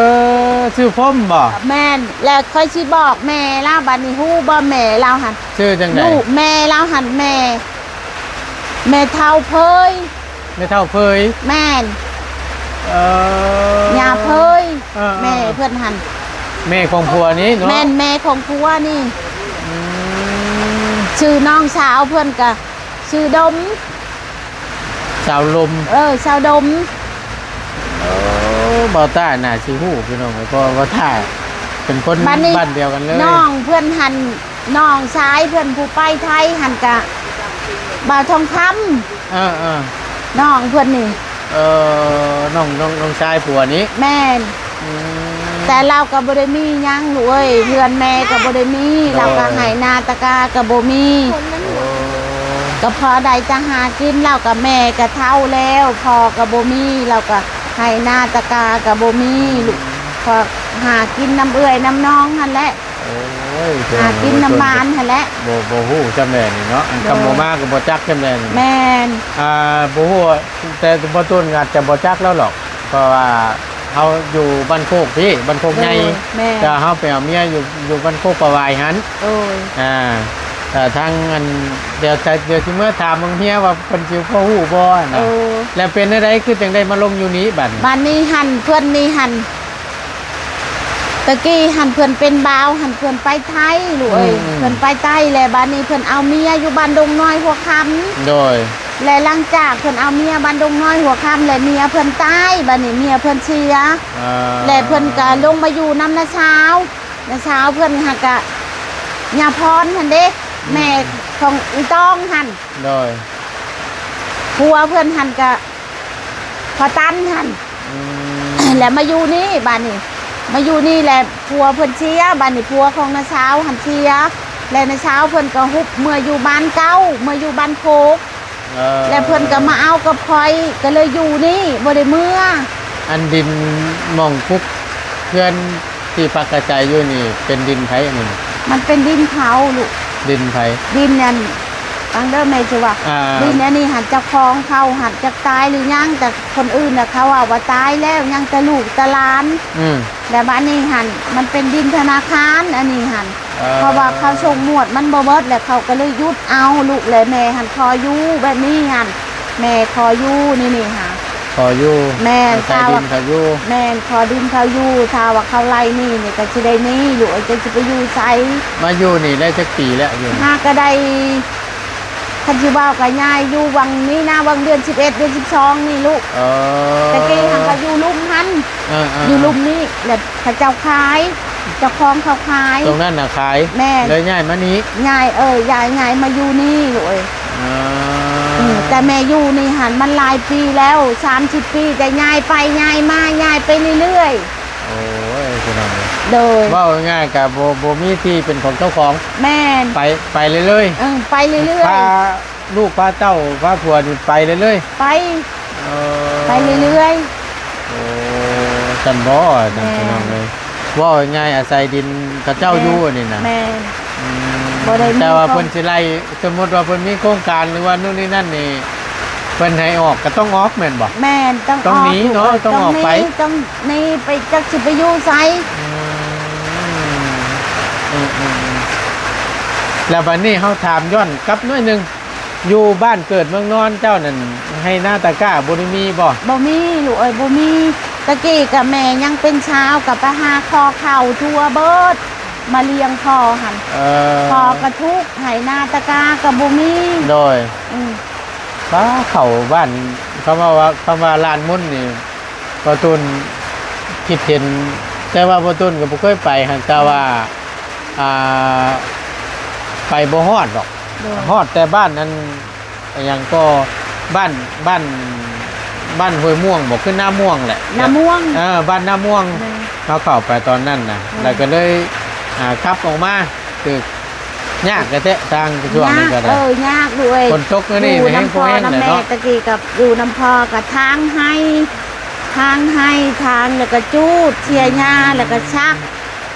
ຊື່ພົມບໍ່? ແມ່ນ. ແລ້ວຂ້ອຍຊິບອກແມ່ລາວ ບັດນີ້ຮູ້ບໍ່ແມ່ລາວຫັ້ນ? ຊື່ຈັ່ງໃດ? ລູກແມ່ລາວຫັ້ນ ແມ່ ແມ່ເຖົ້າເຜີຍ. ແມ່ເຖົ້າເຜີຍ? ແມ່ນ. ເອີ ຍ່າເຜີຍ. ເອີໆໆ ແມ່ເພິ່ນຫັ້ນ. ແມ່ຂອງຜົວນີ້ເນາະ? ແມ່ນ ແມ່ຂອງຜົວນີ້. ອືມ ຊື່ນ້ອງສາວເພິ່ນກະຊື່ດົມ. ສາວດົມ. ເອີ ສາວດົມ. ໂອ້ ບ່າວຕ້າໜ້າຊິຮູ້ພີ່ນ້ອງເອີຍ ເພາະວ່າບ່າວຕ້າເປັນຄົນບ້ານດຽວກັນເລີຍ. ນ້ອງເພິ່ນຫັ້ນ ນ້ອງຊາຍເພິ່ນຜູ້ໄປໄທຫັ້ນກະບ່າວທອງຄຳ. ເອີໆ ນ້ອງເພິ່ນນີ້. ເອີ ນ້ອງ ນ້ອງ ນ້ອງຊາຍຜົວນີ້. ແມ່ນ. ອືມ ແຕ່ລາວກໍບໍ່ໄດ້ມີຫຍັງລູກເອີຍ ເຮືອນແມ່ກໍບໍ່ໄດ້ມີ. ໂດຍ. ລາວກໍໄຮ່ນາຕະກາກໍບໍ່ມີ. ໂອ້ ກໍພໍໄດ້ແຕ່ຫາກິນ. ລາວກໍ ແມ່ກໍເຖົ້າແລ້ວ ພໍ່ກໍບໍ່ມີ. ລາວກໍໄຮ່ນາຕະກາກໍບໍ່ມີ. ອືມ ລູກ ກໍຫາກິນນຳເອື້ອຍນຳນ້ອງຫັ້ນແຫຼະ. ໂອ້ຍ ຫາກິນນຳບ້ານຫັ້ນແຫຼະ. ບໍ່ ບໍ່ຮູ້ຊ່ຳແດ່ນີ້ເນາະ. ອັນ ໂດຍ ຄຳບໍ່ມາກໍບໍ່ຈັກຊ່ຳແດ່ນີ້. ແມ່ນ. ອ່າ ບໍ່ຮູ້ ແຕ່ບໍ່ຕົ້ນອາດຈະບໍ່ຈັກແລ້ວດອກ ເພາະວ່າເຮົາຢູ່ບ້ານໂຄກພີ້ ບ້ານໂຄກໃຫຍ່. ໂດຍ. ແມ່ນ. ແຕ່ເຮົາໄປເອົາເມຍຢູ່ ຢູ່ບ້ານໂຄກປາວາຍຫັ້ນ. ໂດຍ. ອ່າ ແຕ່ທາງອັນ ດຽວ ດຽວຊິເມືອຖາມເບິ່ງເມຍວ່າເພິ່ນຊິພໍຮູ້ບໍ່ນະ. ໂອ້ ແລ້ວເປັນແນວໃດ ຄືຈັ່ງໄດ້ມາລົມຢູ່ນີ້ບັດ? ບັດນີ້ຫັ້ນ ເພິ່ນນີ້ຫັ້ນ ຕະກີ້ຫັ້ນເພິ່ນເປັນບ່າວຫັ້ນ ເພິ່ນໄປໄທລູກເອີຍ. ອືມໆ ເພິ່ນໄປໄທ ແລ້ວບາດນີ້ເພິ່ນເອົາເມຍຢູ່ບ້ານດົງນ້ອຍຫົວຄຳ. ໂດຍ. ແລະ ຫຼັງຈາກເພິ່ນເອົາເມຍບ້ານດົງນ້ອຍຫົວຄຳ ແລະ ເມຍເພິ່ນຕາຍ ບາດນີ້ເມຍເພິ່ນເສຍ. ເອີ ແລະ ເພິ່ນກະລົງມາຢູ່ນຳນ້າສາວ ນ້າສາວເພິ່ນຫາກະຍ່າພອນຫັ້ນເດ້. ອືມ ແມ່ຂອງອີຕອງຫັ້ນ. ໂດຍ. ຜົວເພິ່ນຫັ້ນກະພໍ່ຕັນຫັ້ນ. ອືມ ແລ້ວມາຢູ່ນີ້ບາດນີ້ ມາຢູ່ນີ້ແຫຼະ ຜົວເພິ່ນເສຍ. ບາດນີ້ຜົວຂອງນ້າສາວຫັ້ນເສຍ ແລະ ນ້າສາວເພິ່ນກໍຮຸບເມືອຢູ່ບ້ານເກົ່າ ເມືອຢູ່ບ້ານໂຄກ. ເອີ ແລ້ວເພິ່ນກໍມາເອົາກັບຂ້ອຍ ກໍເລີຍຢູ່ນີ້ ບໍ່ໄດ້ເມືອ. ອັນດິນໝ່ອງປຸກເຮືອນ ທີ່ພັກອາໄສຢູ່ນີ້ເປັນດິນໃຜອັນນີ້? ມັນເປັນດິນເຂົາລູກ. ດິນໃຜ? ດິນອັນ ຟັງເດີແມ່ຊິວ່າ ອ່າ ດິນອັນນີ້ຫັ້ນເຈົ້າຂອງເຂົາຫັ້ນຈັກຕາຍຫຼືຍັງ ແຕ່ຄົນອື່ນນະເຂົາເວົ້າວ່າຕາຍແລ້ວ ຍັງແຕ່ລູກແຕ່ຫຼານ. ອືມ ແລ້ວບາດນີ້ຫັ້ນມັນເປັນດິນທະນາຄານອັນນີ້ຫັ້ນ. ເອີ ເພາະວ່າເຂົາສົ່ງມວດມັນບໍ່ເບິດ ແລ້ວເຂົາກໍເລີຍຢຸດເອົາ. ລູກແລະແມ່ຫັ້ນຂໍຢູ່ແບບນີ້ຫັ້ນ ແມ່ຂໍຢູ່ໃນນີ້ຫາ ຂໍຢູ່. ແມ່ນ ອາໄສດິນເຂົາຢູ່. ແມ່ນ ຂໍດິນເຂົາຢູ່. ຖ້າວ່າເຂົາໄລ່ໜີນີ້ກໍຊິໄດ້ໜີ ລູກເອີຍ ຈັກຊິໄປຢູ່ໃສ. ມາຢູ່ນີ້ໄດ້ຈັກປີແລ້ວຢູ່ນີ້? ຫາກໍໄດ້ ຄັນຊິເວົ້າກໍຍ້າຍຢູ່ຫວ່າງນີ້ນະ ຫວ່າງເດືອນສິບເອັດ ເດືອນສິບສອງນີ້ລູກ. ເອີ ແຕ່ກີ້ຫັ້ນກໍຢູ່ລຸ່ມຫັ້ນ. ເອີໆໆ ຢູ່ລຸ່ມນີ້ ແລ້ວເຂົາເຈົ້າຂາຍ ເຈົ້າຂອງເຂົາຂາຍ ຕົງນັ້ນນະຂາຍ. ແມ່ນ ເລີຍຍ້າຍມານີ້. ຍ້າຍ ເອີ ຍ້າຍ ຍ້າຍມາຢູ່ນີ້ລູກເອີຍ. ເອີ ອືມ ແຕ່ແມ່ຢູ່ນີ້ຫັ້ນມັນຫຼາຍປີແລ້ວ ສາມສິບປີ ແຕ່ຍ້າຍໄປຍ້າຍມາ ຍ້າຍໄປເລື້ອຍໆ. ໂອ້ຍ ພີ່ນ້ອງເອີຍ ໂດຍ ເວົ້າງ່າຍໆ ກໍບໍ່ ບໍ່ມີທີ່ເປັນຂອງເຈົ້າຂອງ. ແມ່ນ ໄປ ໄປເລື້ອຍໆ. ເອີ ໄປເລື້ອຍໆ ພາລູກພາເຕົ້າພາຜົວນີ້ໄປເລື້ອຍໆ. ໄປ ເອີ ໄປເລື້ອຍໆ. ໂອ້ ຊັ້ນບໍ ແມ່ນ ພີ່ນ້ອງເອີຍ ເວົ້າງ່າຍໆ ອາໄສດິນເຂົາເຈົ້າຢູ່ອັນນີ້ນະ. ແມ່ນ ອືມ ບໍ່ໄດ້ມີ ແຕ່ວ່າເພິ່ນຊິໄລ່ ສົມມຸດວ່າເພິ່ນມີໂຄງການ ຫຼືວ່າໂນ່ນນີ້ນັ້ນນີ້ ເພິ່ນໃຫ້ອອກກໍຕ້ອງອອກແມ່ນບໍ່? ແມ່ນ ຕ້ອງ ຕ້ອງໜີເນາະ ອອກ ຕ້ອງອອກໄປ ຕ້ອງໜີ ຕ້ອງໜີໄປ ຈັກຊິໄປຢູ່ໃສ. ອືມ ອືມໆ ແລ້ວບັດນີ້ເຮົາຖາມຍ້ອນກັບໜ້ອຍໜຶ່ງ ຢູ່ບ້ານເກີດເມືອງນອນເຈົ້ານັ້ນ ໄຮ່ນາຕາກ້າບໍ່ໄດ້ມີບໍ່? ບໍ່ມີລູກເອີຍ ບໍ່ມີ. ຕະກີ້ກະແມ່ຍັງເປັນຊາວ ກະໄປຫາຂໍເຂົ້າທົ່ວເບິດ ມາລ້ຽງພໍ່ຫັ້ນ. ເອີ ພໍ່ກະທຸກ ໄຮ່ນາຕາກ້າກະບໍ່ມີ. ໂດຍ ອືມ ປ້າ ເຂົ້າບ້ານ ຄຳວ່າ ຄຳວ່າລານມົນນີ້ ບ່າວຕູນຄິດເຫັນ ແຕ່ວ່າບ່າວຕູນກໍບໍ່ເຄີຍໄປຫັ້ນ ແຕ່ວ່າ ອ່າ ໄປບໍ່ຮອດດອກ. ໂດຍ ຮອດແຕ່ບ້ານອັນ ຫຍັງກໍ ບ້ານ ບ້ານ ບ້ານຫ້ວຍມ່ວງບໍ ຄືນາມ່ວງແຫຼະ ນາມ່ວງ ເອີ ບ້ານນາມ່ວງ ແມ່ນ ເຮົາເຂົ້າໄປຕອນນັ້ນນະ ອືມ ແລ້ວກໍເລີຍ ອ່າ ຂັບອອກມາ ຖືກຍາກແທ້ໆ ທາງຊ່ວງນັ້ນກໍໄດ້ ຍາກ ເອີ ຍາກດ້ວຍ ຝົນຕົກຢູ່ນີ້ແຮງ ແຮງແຫຼະເນາະ ແຕ່ກີ້ກັບຢູ່ນຳພໍ່ກໍທາງໄຮ່ ທາງໄຮ່ ທາງ ແລ້ວກໍຈູດ ເສຍຫຍ້າ ອືມ ແລ້ວກໍຊັກ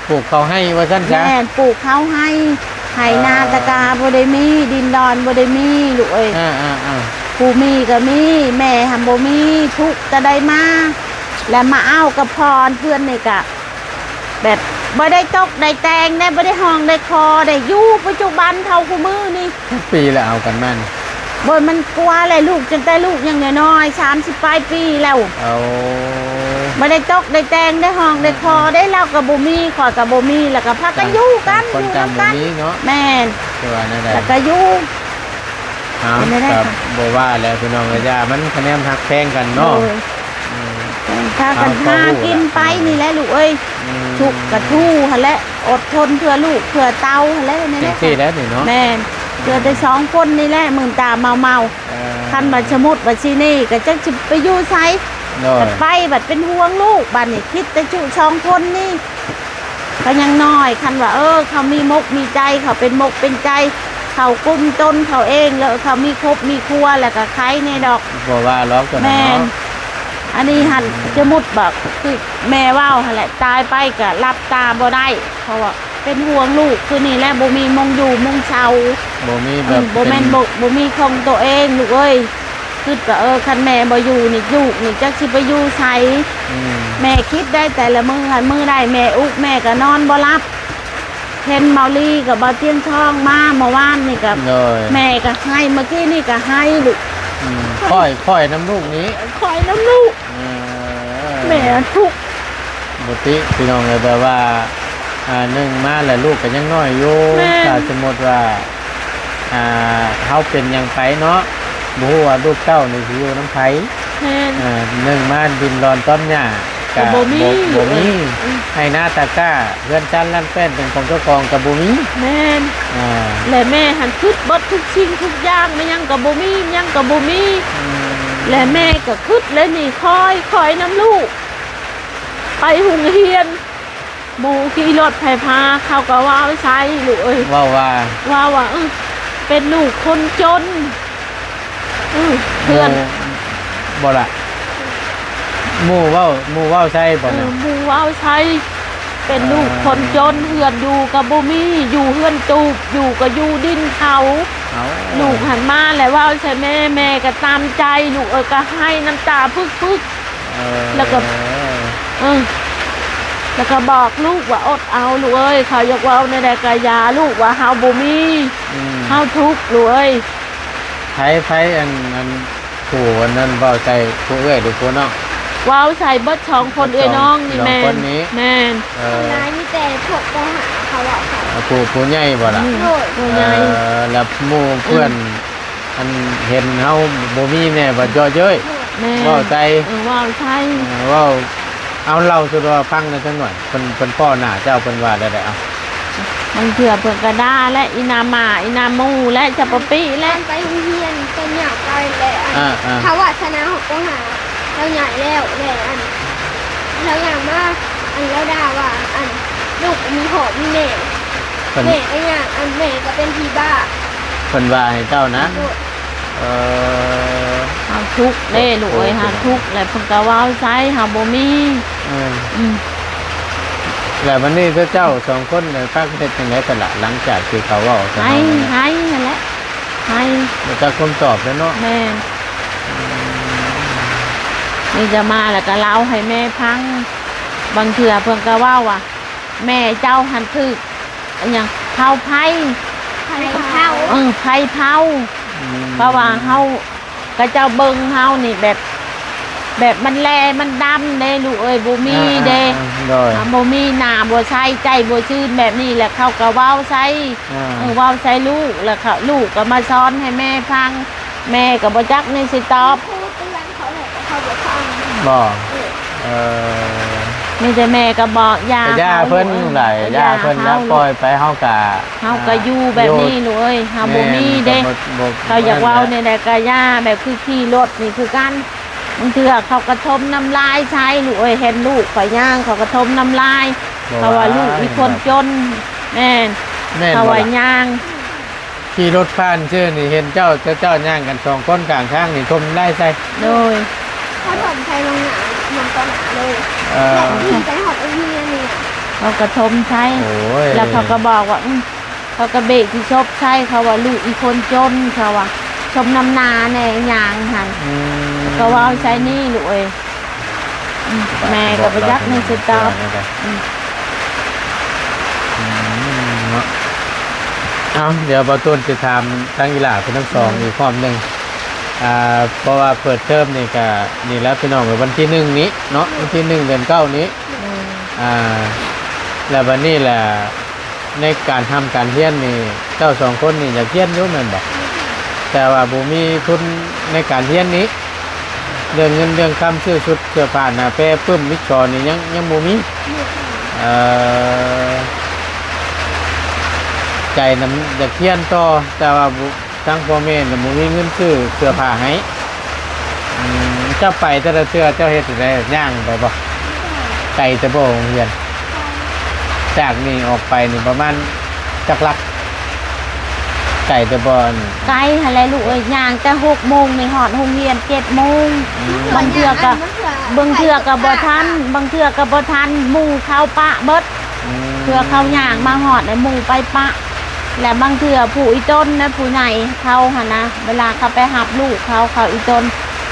ປູກເຂົ້າໄຮ່ວ່າຊັ້ນຊະ ແມ່ນ ປູກເຂົ້າໄຮ່ ໄຮ່ນາ ອ່າ ຕະກາບໍ່ໄດ້ມີ ດິນດອນບໍ່ໄດ້ມີ ລູກເອີຍ ອ່າໆໆ ຜູ້ມີກໍມີ ແມ່ຫັ້ນບໍ່ມີ ທຸກແຕ່ໄດ້ມາ ແລ້ວມາເອົາກັບພໍ່ເພື່ອນນີ້ກະ ແບບບໍ່ໄດ້ຕົກໄດ້ແຕ່ງໄດ້ ບໍ່ໄດ້ຮ້ອງໄດ້ຂໍໄດ້ ຢູ່ປັດຈຸບັນເທົ່າຄູ່ມື້ນີ້ ຈັກປີແລ້ວເອົາກັນມານີ້? ໂອ້ຍ ມັນກວ່າແລ້ວ ລູກ ຕັ້ງແຕ່ລູກຍັງນ້ອຍໆ ສາມສິບປາຍປີແລ້ວ ເອົາ ບໍ່ໄດ້ຕົກໄດ້ແຕ່ງໄດ້ຮ້ອງໄດ້ຂໍໄດ້ ອືມໆ ລາວກໍບໍ່ມີ ຂ້ອຍກໍບໍ່ມີ ແລ້ວກໍພາກັນຢູ່ກັນ ຕ່າງຄົນຕ່າງບໍ່ມີເນາະ ຢູ່ນຳກັນ ແມ່ນ ຄືວ່າແນວໃດ ແລ້ວກໍຢູ່ ເອົາ ເປັນແນວໃດ ກໍບໍ່ວ່າແຫຼະພີ່ນ້ອງເອີຍ ຢ່າມັນຄະແນນຮັກແພງກັນເນາະ ໂດຍ ອືມ ພາກັນຫາກິນໄປນີ້ແຫຼະລູກເອີຍ ອືມ ທຸກກະທູ່ຫັ້ນແຫຼະ ອົດທົນເພື່ອລູກເພື່ອເຕົ້າຫັ້ນແຫຼະ ຈັ່ງຊີ້ແຫຼະນີ້ເນາະ ແມ່ນ ເຫຼືອແຕ່ສອງຄົນນີ້ແຫຼະ ມື່ນຕາເມົາໆ ເອີ ຄັນວ່າສະມຸດວ່າຊິນີ້ກໍຈັກຊິໄປຢູ່ໃສ ໂດຍ ບັດໄປບັດເປັນຫ່ວງລູກ ບັດນີ້ຄິດແຕ່ຈຸສອງຄົນນີ້ ກໍຍັງນ້ອຍ ຄັນວ່າ ເອີ ເຂົາມີມົກມີໃຈ ເຂົາເປັນມົກເປັນໃຈ ເຂົາກຸ້ມຕົນເຂົາເອງ ແລ້ວເຂົາມີຄົບມີຄົວ ແລ້ວກໍໄຄແດ່ດອກ ບໍ່ວ່າຫຼອກຕົວນັ້ນເນາະ ແມ່ນ ອັນນີ້ຫັ້ນ ອືມ ສະມຸດວ່າ ຄືແມ່ເວົ້າຫັ້ນແຫຼະ ຕາຍໄປກໍຫຼັບຕາບໍ່ໄດ້ ເພາະວ່າເປັນຫ່ວງລູກ ຄືນີ້ແຫຼະ ບໍ່ມີໝ່ອງຢູ່ໝ່ອງເຊົາ ບໍ່ມີແບບ ອືມ ບໍ່ແມ່ນ ເປັນ ບໍ່ ບໍ່ມີຂອງຕົວເອງລູກເອີຍ ຄິດວ່າ ເອີ ຄັນແມ່ບໍ່ຢູ່ນີ້ ລູກນີ້ຈັກຊິໄປຢູ່ໃສ ອືມ ແມ່ຄິດໄດ້ແຕ່ລະມື້ຫັ້ນມື້ໃດ ແມ່ອຸກ ແມ່ກໍນອນບໍ່ຫຼັບ ເຫັນເມົາລີກັບເບົາຕຽງທອງມາເມື່ອວານນີ້ກໍ ໂດຍ ແມ່ກໍໄຫ້ ເມື່ອກີ້ນີ້ກໍໄຫ້ລູກ ອືມ ຂ້ອຍ ຂ້ອຍນຳລູກນີ້ ຂ້ອຍນຳລູກ ເອີ ແມ່ທຸກ ບໍ່ຕິ ພີ່ນ້ອງເອີຍ ແບບວ່າ ອ່າ ໜຶ່ງມາແລ້ວລູກກໍຍັງນ້ອຍຢູ່ ແມ່ນ ຖ້າສົມມຸດວ່າ ອ່າ ເຮົາເປັນຫຍັງໄປເນາະ ບໍ່ຮູ້ວ່າລູກເຕົ້ານີ້ຊິຢູ່ນຳໃຜ ແມ່ນ ເອີ ໜຶ່ງມາດິນລອນຕອມຫຍ້າ ກໍ ກໍບໍ່ມີ ບໍ່ມີ ອືມ ໄຮ່ນາຕາກ້າ ເຮືອນຊານລານແປ້ນເປັນຂອງເຈົ້າຂອງກໍບໍ່ມີ ແມ່ນ ອ່າ ແລະແມ່ຫັ້ນຄຶດເບິດທຸກສິ່ງທຸກຢ່າງ ແມ່ນຫຍັງກໍບໍ່ມີ ຫຍັງກໍບໍ່ມີ ອືມ ແລະແມ່ກໍຄຶດ ແລະນີ້ຄອຍ ຄອຍນຳລູກ ໄປໂຮງຮຽນ ໝູ່ຂີ່ລົດໄຟຟ້າ ເຂົາກໍເວົ້າໃສ່ລູກເອີຍ ເວົ້າວ່າ ເວົ້າວ່າ ເອີ ເປັນລູກຄົນຈົນ ອື ເພື່ອນ ໝູ່ ບໍ່ລະ ໝູ່ເວົ້າ ໝູ່ເວົ້າໃສ່ບໍ່ ເອີ ນະ ໝູ່ເວົ້າໃສ່ ເປັນລູກຄົນຈົນ ເອີ ເຮືອນຢູ່ກໍບໍ່ມີ ຢູ່ເຮືອນຕູບ ຢູ່ກໍຢູ່ດິນເຂົາ ເອົາ ລູກຫັ້ນມາແລ້ວເວົ້າໃສ່ແມ່ ແມ່ກໍຕາມໃຈ ລູກເອີຍ ກໍໄຫ້ນ້ຳຕາປຶກໆ ເອີ ແລ້ວກໍ ເອີ ແລ້ວກໍບອກລູກວ່າ ອົດເອົາລູກເອີຍ ເຂົາຢາກເວົ້າແນວໃດກໍຢ່າ ລູກວ່າເຮົາບໍ່ມີ ອືມ ເຮົາທຸກລູກເອີຍ ໃຜ ໃຜ ອັນ ອັນ ຜູ້ອັນນັ້ນເວົ້າໃສ່ຜູ້ເອື້ອຍຫຼືຜູ້ນ້ອງ? ເວົ້າໃສ່ເບິດສອງຄົນ ເອື້ອຍນ້ອງນີ້ ສອງ ແມ່ນ ຄົນນີ້ ແມ່ນ ເອີ ສ່ວນຫຼາຍມີແຕ່ພວກ ປ.ຫ້າ ເຂົາເວົ້າໃສ່ ເອີ ຜູ້ ຜູ້ໃຫຍ່ບໍ່ລະ? ອືມ ໂດຍ ຜູ້ໃຫຍ່ ເອີ ແລ້ວໝູ່ເພື່ອນ ອືມ ອັນເຫັນເຮົາບໍ່ມີແນ່ວ່າເຍາະເຍີ້ຍ ແມ່ນ ເວົ້າໃສ່ ເອີ ເວົ້າໃສ່ ເອີ ເວົ້າ ເອົາ ເລົ່າສູ່ວ່າຟັງແດ່ຈັກໜ່ອຍ ເພິ່ນ ເພິ່ນພໍ້ໜ້າເຈົ້າ ເພິ່ນວ່າແນວໃດ ເອົາ ບາງເທື່ອເພິ່ນກໍດ່າແຫຼະ ອີ່ໜ້າໝາ ອີ່ໜ້າໝູ່ແຫຼະ ຈະປະປິແຫຼະ ໄປໂຮງຮຽນ ເພິ່ນຍາກໄປແຫຼະ ອັນ ອ່າໆ ຖ້າວາດສະໜາເຮົາກໍຫາ ລາວໃຫຍ່ແລ້ວແຫຼະ ອັນ ລາວຍ່າງມາ ອັນ ລາວດ່າວ່າ ອັນ ລູກມີພໍ່ມີແມ່ ເພິ່ນ ແມ່ກໍຍາກ ອັນ ແມ່ກໍເປັນຜີບ້າ ເພິ່ນວ່າໃຫ້ເຈົ້ານະ ໂດຍ ເອີ ເຮົາທຸກເດ້ ໂດຍ ລູກເອີຍ ໂດຍ ເຮົາທຸກ ແລ້ວເພິ່ນກໍເວົ້າໃສ່ເຮົາບໍ່ມີ ເອີ ອືມ ແລ້ວບັດນີ້ເຈົ້າສອງຄົນ ເອີ ພາກັນເຮັດຈັ່ງໃດກັນລະ ຫຼັງຈາກທີ່ເຂົາເວົ້າໃສ່ເຮົາ ໄຫ້ ແລ້ວ ໄຫ້ຫັ້ນແຫຼະ ໄຫ້ ບໍ່ຈັກຄຳຕອບແລ້ວເນາະ ແມ່ນ ອືມ ມີແຕ່ມາແລ້ວກໍເລົ່າໃຫ້ແມ່ຟັງ ບາງເທື່ອເພິ່ນກໍເວົ້າວ່າ ແມ່ເຈົ້າຫັ້ນຖືກ ອັນຫຍັງ ເຜົາໄຟ ໄຟເຜົາ ເອີ ໄຟເຜົາ ອືມ ເພາະວ່າເຮົາ ເຂົາເຈົ້າເບິ່ງເຮົານີ້ແບບ ແບບມັນແລມັນດຳເດ້ລູກເອີຍ ບໍ່ມີເດ້ ອ່າໆໆ ໂດຍ ອ່າ ບໍ່ມີໜ້າບໍ່ໃສ ໃຈບໍ່ຊື່ນແບບນີ້ ແລ້ວເຂົາກໍເວົ້າໃສ່ ອ່າ ເອີ ເວົ້າໃສ່ລູກ ແລ້ວເຂົາ ລູກກໍມາສອນໃຫ້ແມ່ຟັງ ແມ່ກໍບໍ່ຈັກແນວຊິຕອບ ເຂົາເຕືອນເຂົາແຫຼະ ເຂົາບໍ່ຟັງ ບໍ່ ເອີ ເອີ ມີແຕ່ແມ່ກໍບອກ ຢ່າ ຢ່າເພິ່ນ ເຂົາ ເອີ ຫຼາຍ ຢ່າເພິ່ນ ຢ່າເຮົາ ຢ່າປ່ອຍໄປ ເຮົາກະ ເຮົາກະ ອ່າ ຢູ່ແບບນີ້ ຢູ່ ລູກເອີຍ ເຮົາບໍ່ມີເດ້ ແມ່ນ ເຂົາຢາກເວົ້າແນວໃດກະຢ່າ ແບບຄືຂີ່ລົດນີ້ຄືກັນ ບາງເທື່ອເຂົາກໍຖົມນ້ຳລາຍໃສ່ ລູກເອີຍ. ເຫັນລູກຂ້ອຍຍ່າງ ເຂົາກໍຖົມນ້ຳລາຍ ເຂົາວ່າລູກອີ່ຄົນຈົນ. ແມ່ນ ແມ່ນ ເຂົາວ່າຍ່າງ ຂີ່ລົດຜ່ານຊື່ນີ້ ເຫັນເຈົ້າ ເຈົ້າ ເຈົ້າຍ່າງກັນສອງຄົນກາງທາງນີ້ ຖົມນ້ຳລາຍໃສ່. ໂດຍ ເຂົາຖົມໃສ່ລົງໜ້າ ລົງຕໍ່ໜ້າເລີຍ. ເອີ ແລະຂີ່ໄປຮອດໂຮງຮຽນນີ້ ເຂົາກໍຖົມໃສ່. ໂອ້ຍ ແລ້ວເຂົາກໍບອກວ່າ ອືມ ເຂົາກໍເບະຂີ້ສົບໃສ່ ເຂົາວ່າລູກອີ່ຄົນຈົນ ເຂົາວ່າສົມນ້ຳໜ້າແດ່ຍ່າງຫັ້ນ. ອືມ ເຂົາເວົ້າໃສ່ນີ້ລູກເອີຍ. ອືມ ແມ່ກໍບໍ່ຈັກແມ່ຊິຕອບ. ອືມ ອືມ ເນາະ. ເອົາ ດຽວບ່າວຕູນຊິຖາມທາງອີ່ຫຼ້າເພິ່ນທັງສອງ ອືມ ອີກຮອບໜຶ່ງ. ອ່າ ເພາະວ່າເປີດເທີມນີ້ກະນີ້ແຫຼະພີ່ນ້ອງເອີຍ ວັນທີໜຶ່ງນີ້ເນາະ ວັນທີໜຶ່ງ ເດືອນເກົ້ານີ້. ອືມ ອ່າ ແລ້ວບັດນີ້ແຫຼະ ໃນການຮ່ຳການຮຽນນີ້ ເຈົ້າສອງຄົນນີ້ຢາກຮຽນຢູ່ແມ່ນບໍ່? ແຕ່ວ່າບໍ່ມີທຶນໃນການຮຽນນີ້ ເລື່ອງເງິນເລື່ອງຄຳ ຊື້ຊຸດເສື້ອຜ້າໜ້າແປປຶ້ມມິດຊອນນີ້ ຍັງ ຍັງບໍ່ມີ. ເອີ ໃຈນຳຢາກຮຽນຕໍ່ ແຕ່ວ່າບໍ່ ທາງພໍ່ແມ່ນະບໍ່ມີເງິນຊື້ເສື້ອຜ້າໃຫ້. ອືມ ເຈົ້າໄປແຕ່ລະເທື່ອເຈົ້າເຮັດຈັ່ງໃດ? ຍ່າງໄປບໍ່? ໄກແຕ່ບໍ່ໂຮງຮຽນ? ຈາກນີ້ອອກໄປນີ້ປະມານຈັກຫຼັກ? ໄກແຕ່ບໍ່? ອັນ ໄກຫັ້ນແຫຼະລູກເອີຍ ຍ່າງແຕ່ຫົກໂມງນີ້ຮອດໂຮງຮຽນເຈັດໂມງ. ອືມ ບາງເທື່ອກໍ ບາງເທື່ອກໍບໍ່ທັນ ບາງເທື່ອກໍບໍ່ທັນ ໝູ່ເຂົາປະເບິດ. ອືມ ເທື່ອເຂົາຍ່າງມາຮອດແລ້ວໝູ່ໄປປະ ແລະບາງເທື່ອຜູ້ອີ່ຕົນນະ ຜູ້ໃຫຍ່ເຂົາຫັ້ນນະ ເວລາເຂົາໄປຮັບລູກເຂົາ ເຂົາອີ່ຕົນ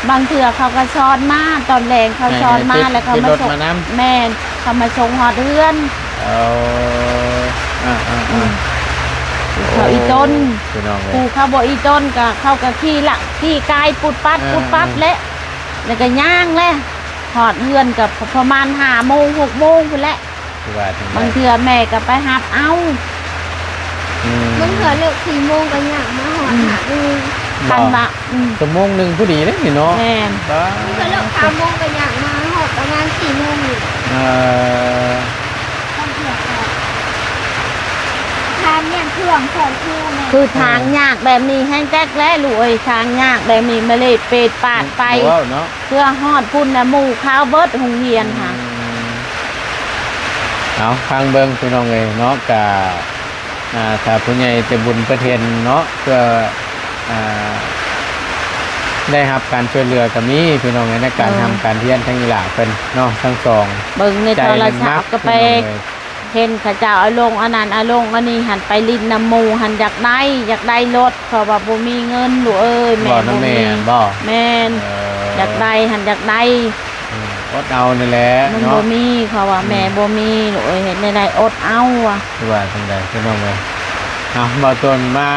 ບາງເທື່ອເຂົາກໍຊ້ອນມາ ຕອນແລງເຂົາຊ້ອນມາ ໃຫ້ ໃຫ້ຕິດ ແລ້ວເຂົາມາສົ່ງ ຕິດລົດມານຳ. ແມ່ນ ເຂົາມາສົ່ງຮອດເຮືອນ. ເອົາ ອືມ ເຂົາອີ່ຕົນ ໂອ້ ພີ່ນ້ອງເອີຍ ຜູ້ເຂົາບໍ່ອີ່ຕົນກໍ ເຂົາກໍຂີ່ລະ ຂີ່ກາຍປຸດປັດ ເອີ ປຸດປັດ ເອີ ແຫຼະ ແລ້ວກໍຍ່າງແຫຼະ ຮອດເຮືອນກໍປະມານຫ້າໂມງ ຫົກໂມງພຸ້ນແຫຼະ. ຄືວ່າຈັ່ງໃດ? ບາງເທື່ອແມ່ກໍໄປຮັບເອົາ. ອືມ ບາງເທື່ອເລີກສີ່ໂມງກໍຍ່າງມາຮອດ ອືມ ຫ້າໂມງ. ຄັນວ່າ ອືມ ຊົ່ວໂມງໜຶ່ງພໍດີເດ້ນີ້ເນາະ. ແມ່ນ ບາດ ບາງເທື່ອເລີກສາມໂມງກໍຍ່າງມາຮອດປະມານສີ່ໂມງນີ້. ເອີ ບາງເທື່ອກໍທາງແມ່ນເຄື່ອງຂອງຄູແມ່ນ ຄືທາງຍາກແບບນີ້ແຮງແຈັກແຫຼະລູກເອີຍ ທາງຍາກແບບນີ້ມາເລດເປດປາດໄປ ບໍ່ເວົ້າເນາະ. ເພື່ອຮອດພຸ້ນນະ ໝູ່ເຂົາເບິດໂຮງຮຽນຫາ. ອືມ ເອົາ ຟັງເບິ່ງພີ່ນ້ອງເອີຍເນາະ ກະ ອ່າ ຖ້າຜູ້ໃຫຍ່ໃຈບຸນເພິ່ນເຫັນເນາະ ເພື່ອ ອ່າ ໄດ້ຮັບການຊ່ວຍເຫຼືອກໍມີພີ່ນ້ອງເອີຍ ໃນການ ເອີ ຮ່ຳການຮຽນທັງອີ່ຫຼ້າເພິ່ນເນາະ ທັງສອງ. ເບິ່ງໃນໂທລະສັບກໍໄປ ເຫັນເຂົາເຈົ້າເອົາລົງອັນນັ້ນເອົາລົງອັນນີ້ຫັ້ນ ໄປຫຼິ້ນນຳໝູ່ຫັ້ນ ຢາກໄດ້ ຢາກໄດ້ລົດ ເພາະວ່າບໍ່ມີເງິນລູກເອີຍ ແມ່ບໍ່ມີ. ແມ່ນ ເອີ ຢາກໄດ້ຫັ້ນ ຢາກໄດ້. ອືມ ອົດເອົານີ້ແຫຼະ ມັນ ເນາະ ບໍ່ມີ ເພາະວ່າ ອືມ ແມ່ບໍ່ມີລູກເອີຍ ເຮັດແນວໃດ ອົດເອົາວ່າ. ຄືວ່າຈັ່ງໃດພີ່ນ້ອງເອີຍ ເອົາ ບ່າວຕົ້ນມາ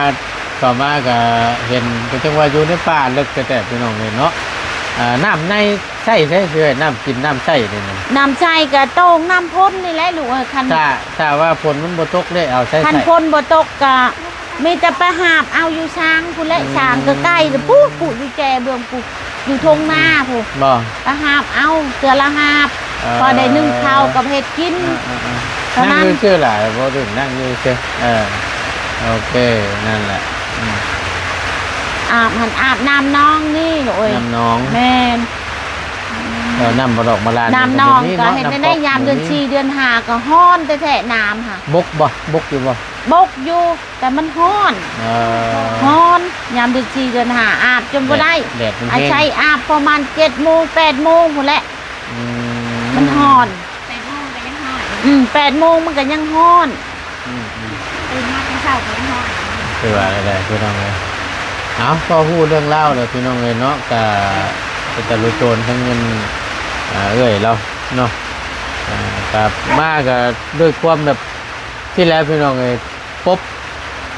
ເຂົ້າມາກໍເຫັນ ກໍຈັ່ງວ່າຢູ່ໃນປ່າເລິກແທ້ໆ ພີ່ນ້ອງເອີຍເນາະ. ອ່າ ນ້ຳໃນ ໃຊ້ໃຊ້ເຊື່ອ ນ້ຳກິນນ້ຳໃຊ້ນີ້ນະ? ນ້ຳໃຊ້ກໍໂຕ່ງນ້ຳພົນນີ້ແຫຼະລູກເອີຍ. ຄັນ ຖ້າ ຖ້າວ່າຝົນມັນບໍ່ຕົກເດ້ ເອົາໃຊ້ ຄັນ ໃຊ້ ຝົນບໍ່ຕົກກໍມີແຕ່ໄປຫາບເອົາຢູ່ຊາງພຸ້ນແຫຼະ. ອືມ ຊາງກໍໃກ້ພຸ້ນ ຢູ່ແຈເບື້ອງພຸ້ນ ຢູ່ທົ່ງນາພຸ້ນ. ບໍ່ ໄປຫາບເອົາເທື່ອລະຫາບ ເອີ ພໍໄດ້ໜຶ້ງເຂົ້າກັບເຮັດກິນ. ເອີໆໆ ເທົ່ານັ້ນ. ນັ່ງຢູ່ຊື່ຫຼາຍບໍ່ດຶງ ນັ່ງຢູ່ຊື່. ເອີ ໂອເຄ ນັ້ນແຫຼະ. ອືມ ອາບຫັ້ນ ອາບນ້ຳໜອງນີ້ລູກເອີຍ. ນ້ຳໜອງ ແມ່ນ. ເອີ ນ້ຳບໍ່ດອກບໍ່ຫຼານ ນ້ຳໜອງກໍເຮັດແນວໃດ ຍາມເດືອນສີ່ເດືອນຫ້າກໍຮ້ອນແທ້ໆ ນ້ຳຫະ. ບົກບໍ່? ບົກຢູ່ບໍ່? ບົກຢູ່ ແຕ່ມັນຮ້ອນ. ເອີ ຮ້ອນ ຍາມເດືອນສີ່ເດືອນຫ້າອາບຈົນບໍ່ໄດ້. ແດດ ແດດມັນແຮງ. ອາໄສອາບປະມານເຈັດໂມງແປດໂມງພຸ້ນແຫຼະ. ອືມ ມັນຮ້ອນ. ແປດໂມງກໍຍັງຮ້ອນ. ອືມ ແປດໂມງມັນກໍຍັງຮ້ອນ. ອືມໆ ຕື່ນມາແຕ່ເຊົ້າກໍຍັງຮ້ອນ. ຄືວ່າແຫຼະພີ່ນ້ອງເອີຍ. ເອົາ ພໍຮູ້ເລື່ອງລາວແລ້ວພີ່ນ້ອງເອີຍເນາະ ກະເປັນຕາລຸໂຕນທັງເງິນ ອ່າ ເອື້ອຍລາວເນາະ. ອ່າ ກັບມາກະດ້ວຍຄວາມແບບ ທີ່ແລ້ວພີ່ນ້ອງເອີຍ ປົບ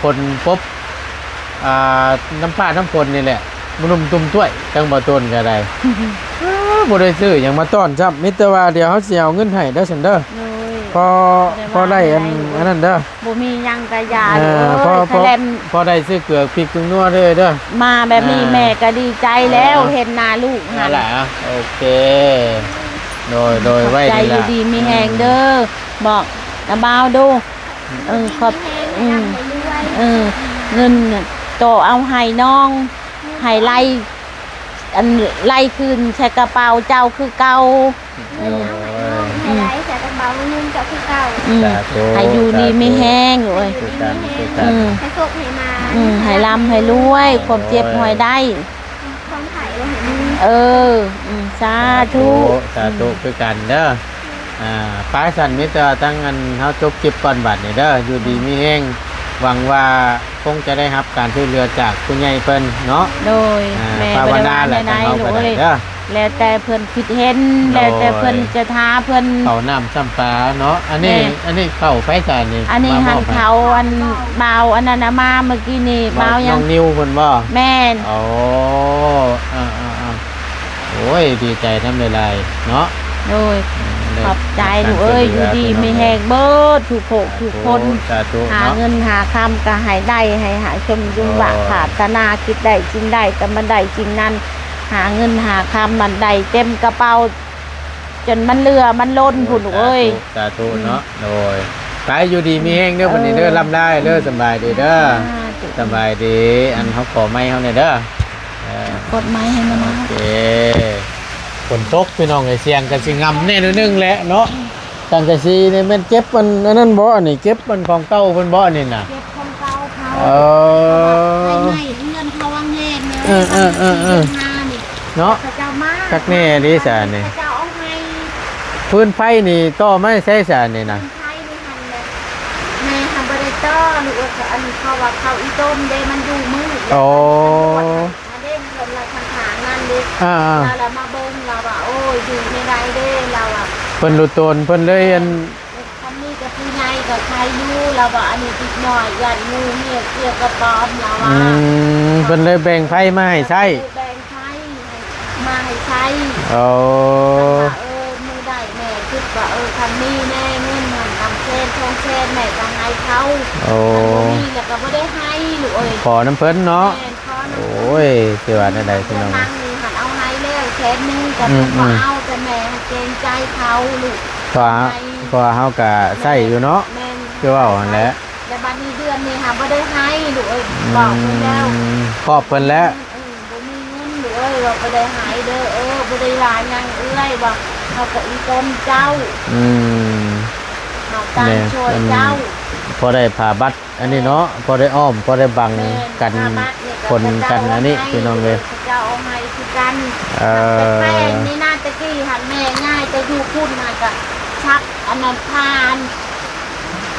ຝົນປົບ ອ່າ ນ້ຳຟ້ານ້ຳຝົນນີ້ແຫຼະ ມາລຸມຕຸ່ມຖ້ວຍ ທາງບ່າວໂຕນກໍໄດ້. ເອີ ບໍ່ໄດ້ຊື້ຫຍັງມາຕ້ອນຊ້ຳ ມີແຕ່ວ່າດຽວເຮົາຊິເອົາເງິນໃຫ້ເດີຊັ້ນເດີ. ໂດຍ ພໍ ພໍໄດ້ອັນ ອັນນັ້ນເດີ. ບໍ່ມີຫຍັງກະຢ່າ ເອີ ເອີຍ ພໍ ພໍ ພໍໄດ້ຊື້ເກືອພິກນົວເດີ ເດີ. ມາແບບນີ້ ເອີ ແມ່ກໍດີໃຈແລ້ວ ເອີ ເຫັນໜ້າລູກຫັ້ນ. ເອົາລະ ໂອເຄ ໂດຍ ໂດຍ ຂອບໃຈ ໄວ້ດີລະ ຢູ່ດີມີແຮງເດີ. ອືມ ບອກນ້າບ່າວດູ. ເອີ ຂອບ ອືມ ເອີ ເງິນໂຕເອົາໃຫ້ນ້ອງ ໃຫ້ໄລ່ ອັນໄຫຼຄືນໃສ່ກະເປົາເຈົ້າຄືເກົ່າ. ເງິນເອົາໃຫ້ນ້ອງໃຫ້ໄຫຼໃສ່ກະເປົາເງິນເຈົ້າຄືເກົ່າ. ອືມ ສາທຸ ໃຫ້ຢູ່ດີມີແຮງ ສາທຸ ເອີຍ. ຄືກັນ ຄືກັນ ອືມ ໃຫ້ໂຊກໃຫ້ມານ ອືມ ໃຫ້ລ່ຳໃຫ້ລວຍ ຄວາມເຈັບບໍ່ໃຫ້ໄດ້ ຄວາມໄຂ້ບໍ່ໃຫ້ມີ. ເອີ ອືມ ສາທຸ ສາທຸ ອືມ ຄືກັນເດີ. ອ່າ ໄປຊັ້ນ ມີແຕ່ວ່າທາງອັນເຮົາຈົບຄລິບກ່ອນບາດນີ້ເດີ ຢູ່ດີມີແຮງ ຫວັງວ່າຄົງຈະໄດ້ຮັບການຊ່ວຍເຫຼືອຈາກຜູ້ໃຫຍ່ເພິ່ນເນາະ. ໂດຍ ອ່າ ແມ່ ພາວະນາແຫຼະ ທາງເຮົາກໍໄດ້ເດີ ແລ້ວແຕ່ເພິ່ນຄິດເຫັນ ໂດຍ ແລ້ວແຕ່ເພິ່ນຈະທາເພິ່ນ ເຂົ້ານ້ຳຊ້ຳປາເນາະ. ອັນນີ້ ແມ່ ອັນນີ້ເຂົ້າໃຜຊະນີ້? ອັນນີ້ຫັ້ນ ມາມອບໃຫ້ ເຂົ້າອັນບ່າວອັນນັ້ນນະ ມາເມື່ອກີ້ນີ້ ບ່າວຫຍັງ ນ້ອງນິວເພິ່ນບໍ່? ແມ່ນ ໂອ້ ອ່າໆໆ ໂອ້ຍ ດີໃຈນຳຫຼາຍໆເນາະ. ໂດຍ ອືມ ຂອບໃຈລູກເອີຍ ຢູ່ດີມີແຮງເບິດທຸກຜູ້ທຸກຄົນ ສາທຸ ຫາເງິນຫາຄຳກໍໃຫ້ໄດ້ ໃຫ້ຫາສົມດັ່ງປາດຖະໜາ ຄິດໄດ້ສິ່ງໃດກໍມາໄດ້ສິ່ງນັ້ນ ຫາເງິນຫາຄຳມັນໄດ້ເຕັມກະເປົາ ຈົນມັນເຫຼືອມັນລົ້ນພຸ້ນລູກເອີຍ. ສາທຸ ສາທຸເນາະ. ໂດຍ ໄປ ຢູ່ດີມີແຮງເດີບັດນີ້ເດີ ລ່ຳລາເດີ ສະບາຍດີເດີ ສະບາຍດີ. ອັນເຮົາຂໍໄມເຮົາແດ່ເດີ ເອີ ກົດໄມໃຫ້ມັນເນາະ. ໂອເຄ ຝົນຕົກພີ່ນ້ອງເອີຍ ສຽງກໍຊິງຳແດ່ໜ້ອຍໜຶ່ງແຫຼະເນາະ. ສັງກະສີນີ້ແມ່ນເກັບອັນ ອັນນັ້ນບໍ່? ອັນນີ້ເກັບອັນຂອງເກົ່າເພິ່ນບໍ່? ອັນນີ້ນະ ເກັບຂອງເກົ່າເຂົາ. ເອີ ໄຟໄໝ້ເຮືອນເຂົາວາງແຮງເນາະ. ເອີໆໆໆ ເຮືອນຫ້ານີ້ເນາະ ເຂົາເຈົ້າມາ ຄັກແນ່ເດ້ຊະນີ້ ເຂົາເຈົ້າເອົາໃຫ້. ຟືນໄຟນີ້ຕໍ່ມາແຕ່ໃສຊະນີ້ນະ? ໄຟນີ້ຫັ້ນແຫຼະ ແມ່ຫັ້ນບໍ່ໄດ້ຕໍ່ລູກເອີຍ ອັນເຂົາວ່າເຂົາອີຕົນເດ້ ມັນຢູ່ມືດ. ອໍ ມາເດ້ງເພິ່ນລະທາງທາງນັ້ນເດ້ ອ່າໆ ລາວລະມາເບິ່ງ ລາວວ່າ ໂອ້ຍ ຢູ່ໃນໃດເດ້ ລາວວ່າ ເພິ່ນຮູ້ຕົນ ເພິ່ນເລີຍອັນ ຄັນມີແຕ່ຜູ້ໃຫຍ່ກໍໃຄຢູ່ ລາວວ່າ ອັນນີ້ເດັກນ້ອຍຢ້ານງູເຫື່ອວກ່ຽວກະປອມ ລາວວ່າ. ອືມ ເພິ່ນເລີຍແບ່ງໄຟມາໃຫ້ໃຊ້ ເພິ່ນເລີຍແບ່ງໄຟໃຫ້ ມາໃຫ້ໃຊ້. ໂອ້ ລາວວ່າ ເອີ ມື້ໃດແມ່ຄິດວ່າ ເອີ ຄັນມີແນ່ເງິນຫັ້ນ ນຳແສນສອງແສນ ແມ່ກໍໃຫ້ເຂົາ. ໂອ້ ຄັນບໍ່ມີລະກໍບໍ່ໄດ້ໃຫ້ລູກເອີຍ ຂໍນຳເພິ່ນເນາະ. ແມ່ນ ຂໍນຳເພິ່ນ. ໂອ້ຍ ຊິວ່າແນວໃດພີ່ນ້ອງ ເພິ່ນນັ່ງນີ້ຫັ້ນເອົາໃຫ້ແລ້ວແສນໜຶ່ງ ກໍ ອືມ ເພິ່ນບໍ່ເອົາ ແຕ່ແມ່ໃຫ້ເກງໃຈເຂົາລູກ ເພາະວ່າ ເພາະວ່າເຮົາກໍໃຊ້ຢູ່ເນາະ ແມ່ນ ຄືເວົ້າຫັ້ນແຫຼະ. ແລ້ວບັດນີ້ເດືອນນີ້ຫາບໍ່ໄດ້ໃຫ້ລູກເອີຍ ອືມ ບອກເພິ່ນແລ້ວ ຂອບເພິ່ນແລ້ວ. ອືມ ບໍ່ມີເງິນລູກເອີຍ ວ່າບໍ່ໄດ້ໃຫ້ເດີ ເອີ ບໍ່ໄດ້ວ່າຫຍັງເອື້ອຍ ວ່າເຮົາກໍອີຕົນເຈົ້າ. ອືມ ເຮົາຕາມຊ່ວຍເຈົ້າ ແມ່ນ ພໍໄດ້ຜ້າບັດ ອັນນີ້ເນາະ ພໍໄດ້ອ້ອມ ພໍໄດ້ບັງ ແມ່ນ ກັນ ຄົນກັນອັນນີ້ ພີ່ນ້ອງເອີຍ ເຂົາເຈົ້າເອົາໃຫ້ຄືກັນ. ເອີ ແຕ່ແປ້ງນີ້ນະ ແຕ່ກີ້ຫັ້ນແມ່ຍ້າຍໄປຢູ່ພຸ້ນຫັ້ນກະສັບອັນນັ້ນຜ່ານ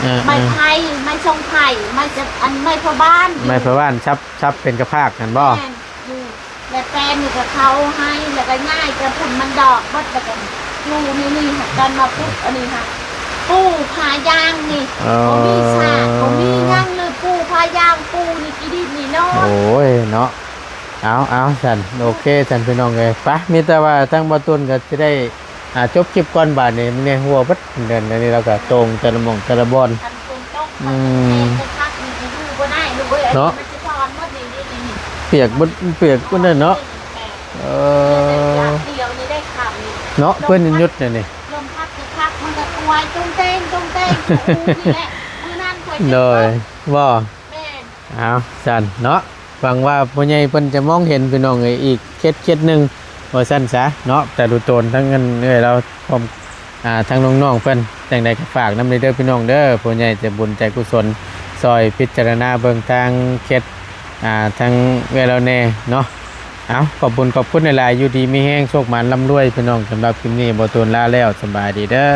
ເອີໆ ໄມ້ໄຜ່ ໄມ້ຊົງໄຜ່ ໄມ້ ອັນໄມ້ພໍ່ບ້ານ ໄມ້ພໍ່ບ້ານສັບ ສັບເປັນກະພາກຫັ້ນບໍ່? ແມ່ນ ຢູ່ ແລະແປນນີ້ກໍເຂົາໃຫ້ ແລ້ວກໍຍ້າຍໄປພຸ້ນ ມັນດອກເບິດ ແລ້ວກໍຢູ່ໃນນີ້ຫັ້ນ ກັນມາປຸກອັນນີ້ຫັ້ນ ປູພາຍາງນີ້ ອໍ ບໍ່ມີສາກ ບໍ່ມີຫຍັງເລີຍ ປູພາຍາງ ປູນີ້ຂີ້ດິນນີ້ເນາະ. ໂອ້ຍເນາະ ເອົາໆ ຊັ້ນ ໂອເຄຊັ້ນ ພີ່ນ້ອງເອີຍ ໄປ ມີແຕ່ວ່າທາງບ່າວຕຸນກໍຊິໄດ້ ອ່າ ຈົບຄລິບກ່ອນບາດນີ້ ແມ່ນຫົວເບິດ ເດືອນນີ້ລາວກໍໂຕ່ງແຕ່ລະໝ່ອງແຕ່ລະບ່ອນ ຄັນຝົນຕົກ ອືມ ມັນຊິແຫ້ງຄັກໆ ນີ້ຄືບໍ່ໄດ້ລູກເອີຍ ເນາະ ອັນນີ້ມັນຊິຖອນໝົດນີ້ ນີ້ ນີ້ ນີ້ ປຽກເບິດ ປຽກເບິດເນາະ ເອີ ດຽວນີ້ໄດ້ຂ່າວນີ້ ເນາະ ເພິ່ນຢຸດແລ້ວນີ້ ລົມພັດຄັກໆ ມັນກໍກວາຍຕຸ້ງເຕັ້ງ ຕຸ້ງເຕັ້ງ ຢູ່ນີ້ແຫຼະ ມື້ນັ້ນຂ້ອຍ ໂດຍ ບໍ່ ແມ່ນ ເອົາຊັ້ນເນາະ ຫວັງວ່າຜູ້ໃຫຍ່ເພິ່ນຈະມອງເຫັນ ພີ່ນ້ອງເອີຍ ອີກເຂດ ເຂດໜຶ່ງ ວ່າຊັ້ນຊະເນາະ ແຕ່ດູໂຕນທັງເອື້ອຍລາວ ພ້ອມ ອ່າ ທັງນ້ອງໆເພິ່ນ ຈັ່ງໃດກໍຝາກນຳເດີພີ່ນ້ອງເດີ ຜູ້ໃຫຍ່ໃຈບຸນໃຈກຸສົນ ຊ່ອຍພິຈາລະນາເບິ່ງທາງເຂດ ອ່າ ທາງເອື້ອຍລາວແດ່ເນາະ. ເອົາ ຂອບບຸນຂອບຄຸນຫຼາຍໆ ຢູ່ດີມີແຮງ ໂຊກໝານລ່ຳລວຍ ພີ່ນ້ອງ ສຳລັບຄລິບນີ້ ບ່າວຕຸນລາແລ້ວ ສະບາຍດີເດີ.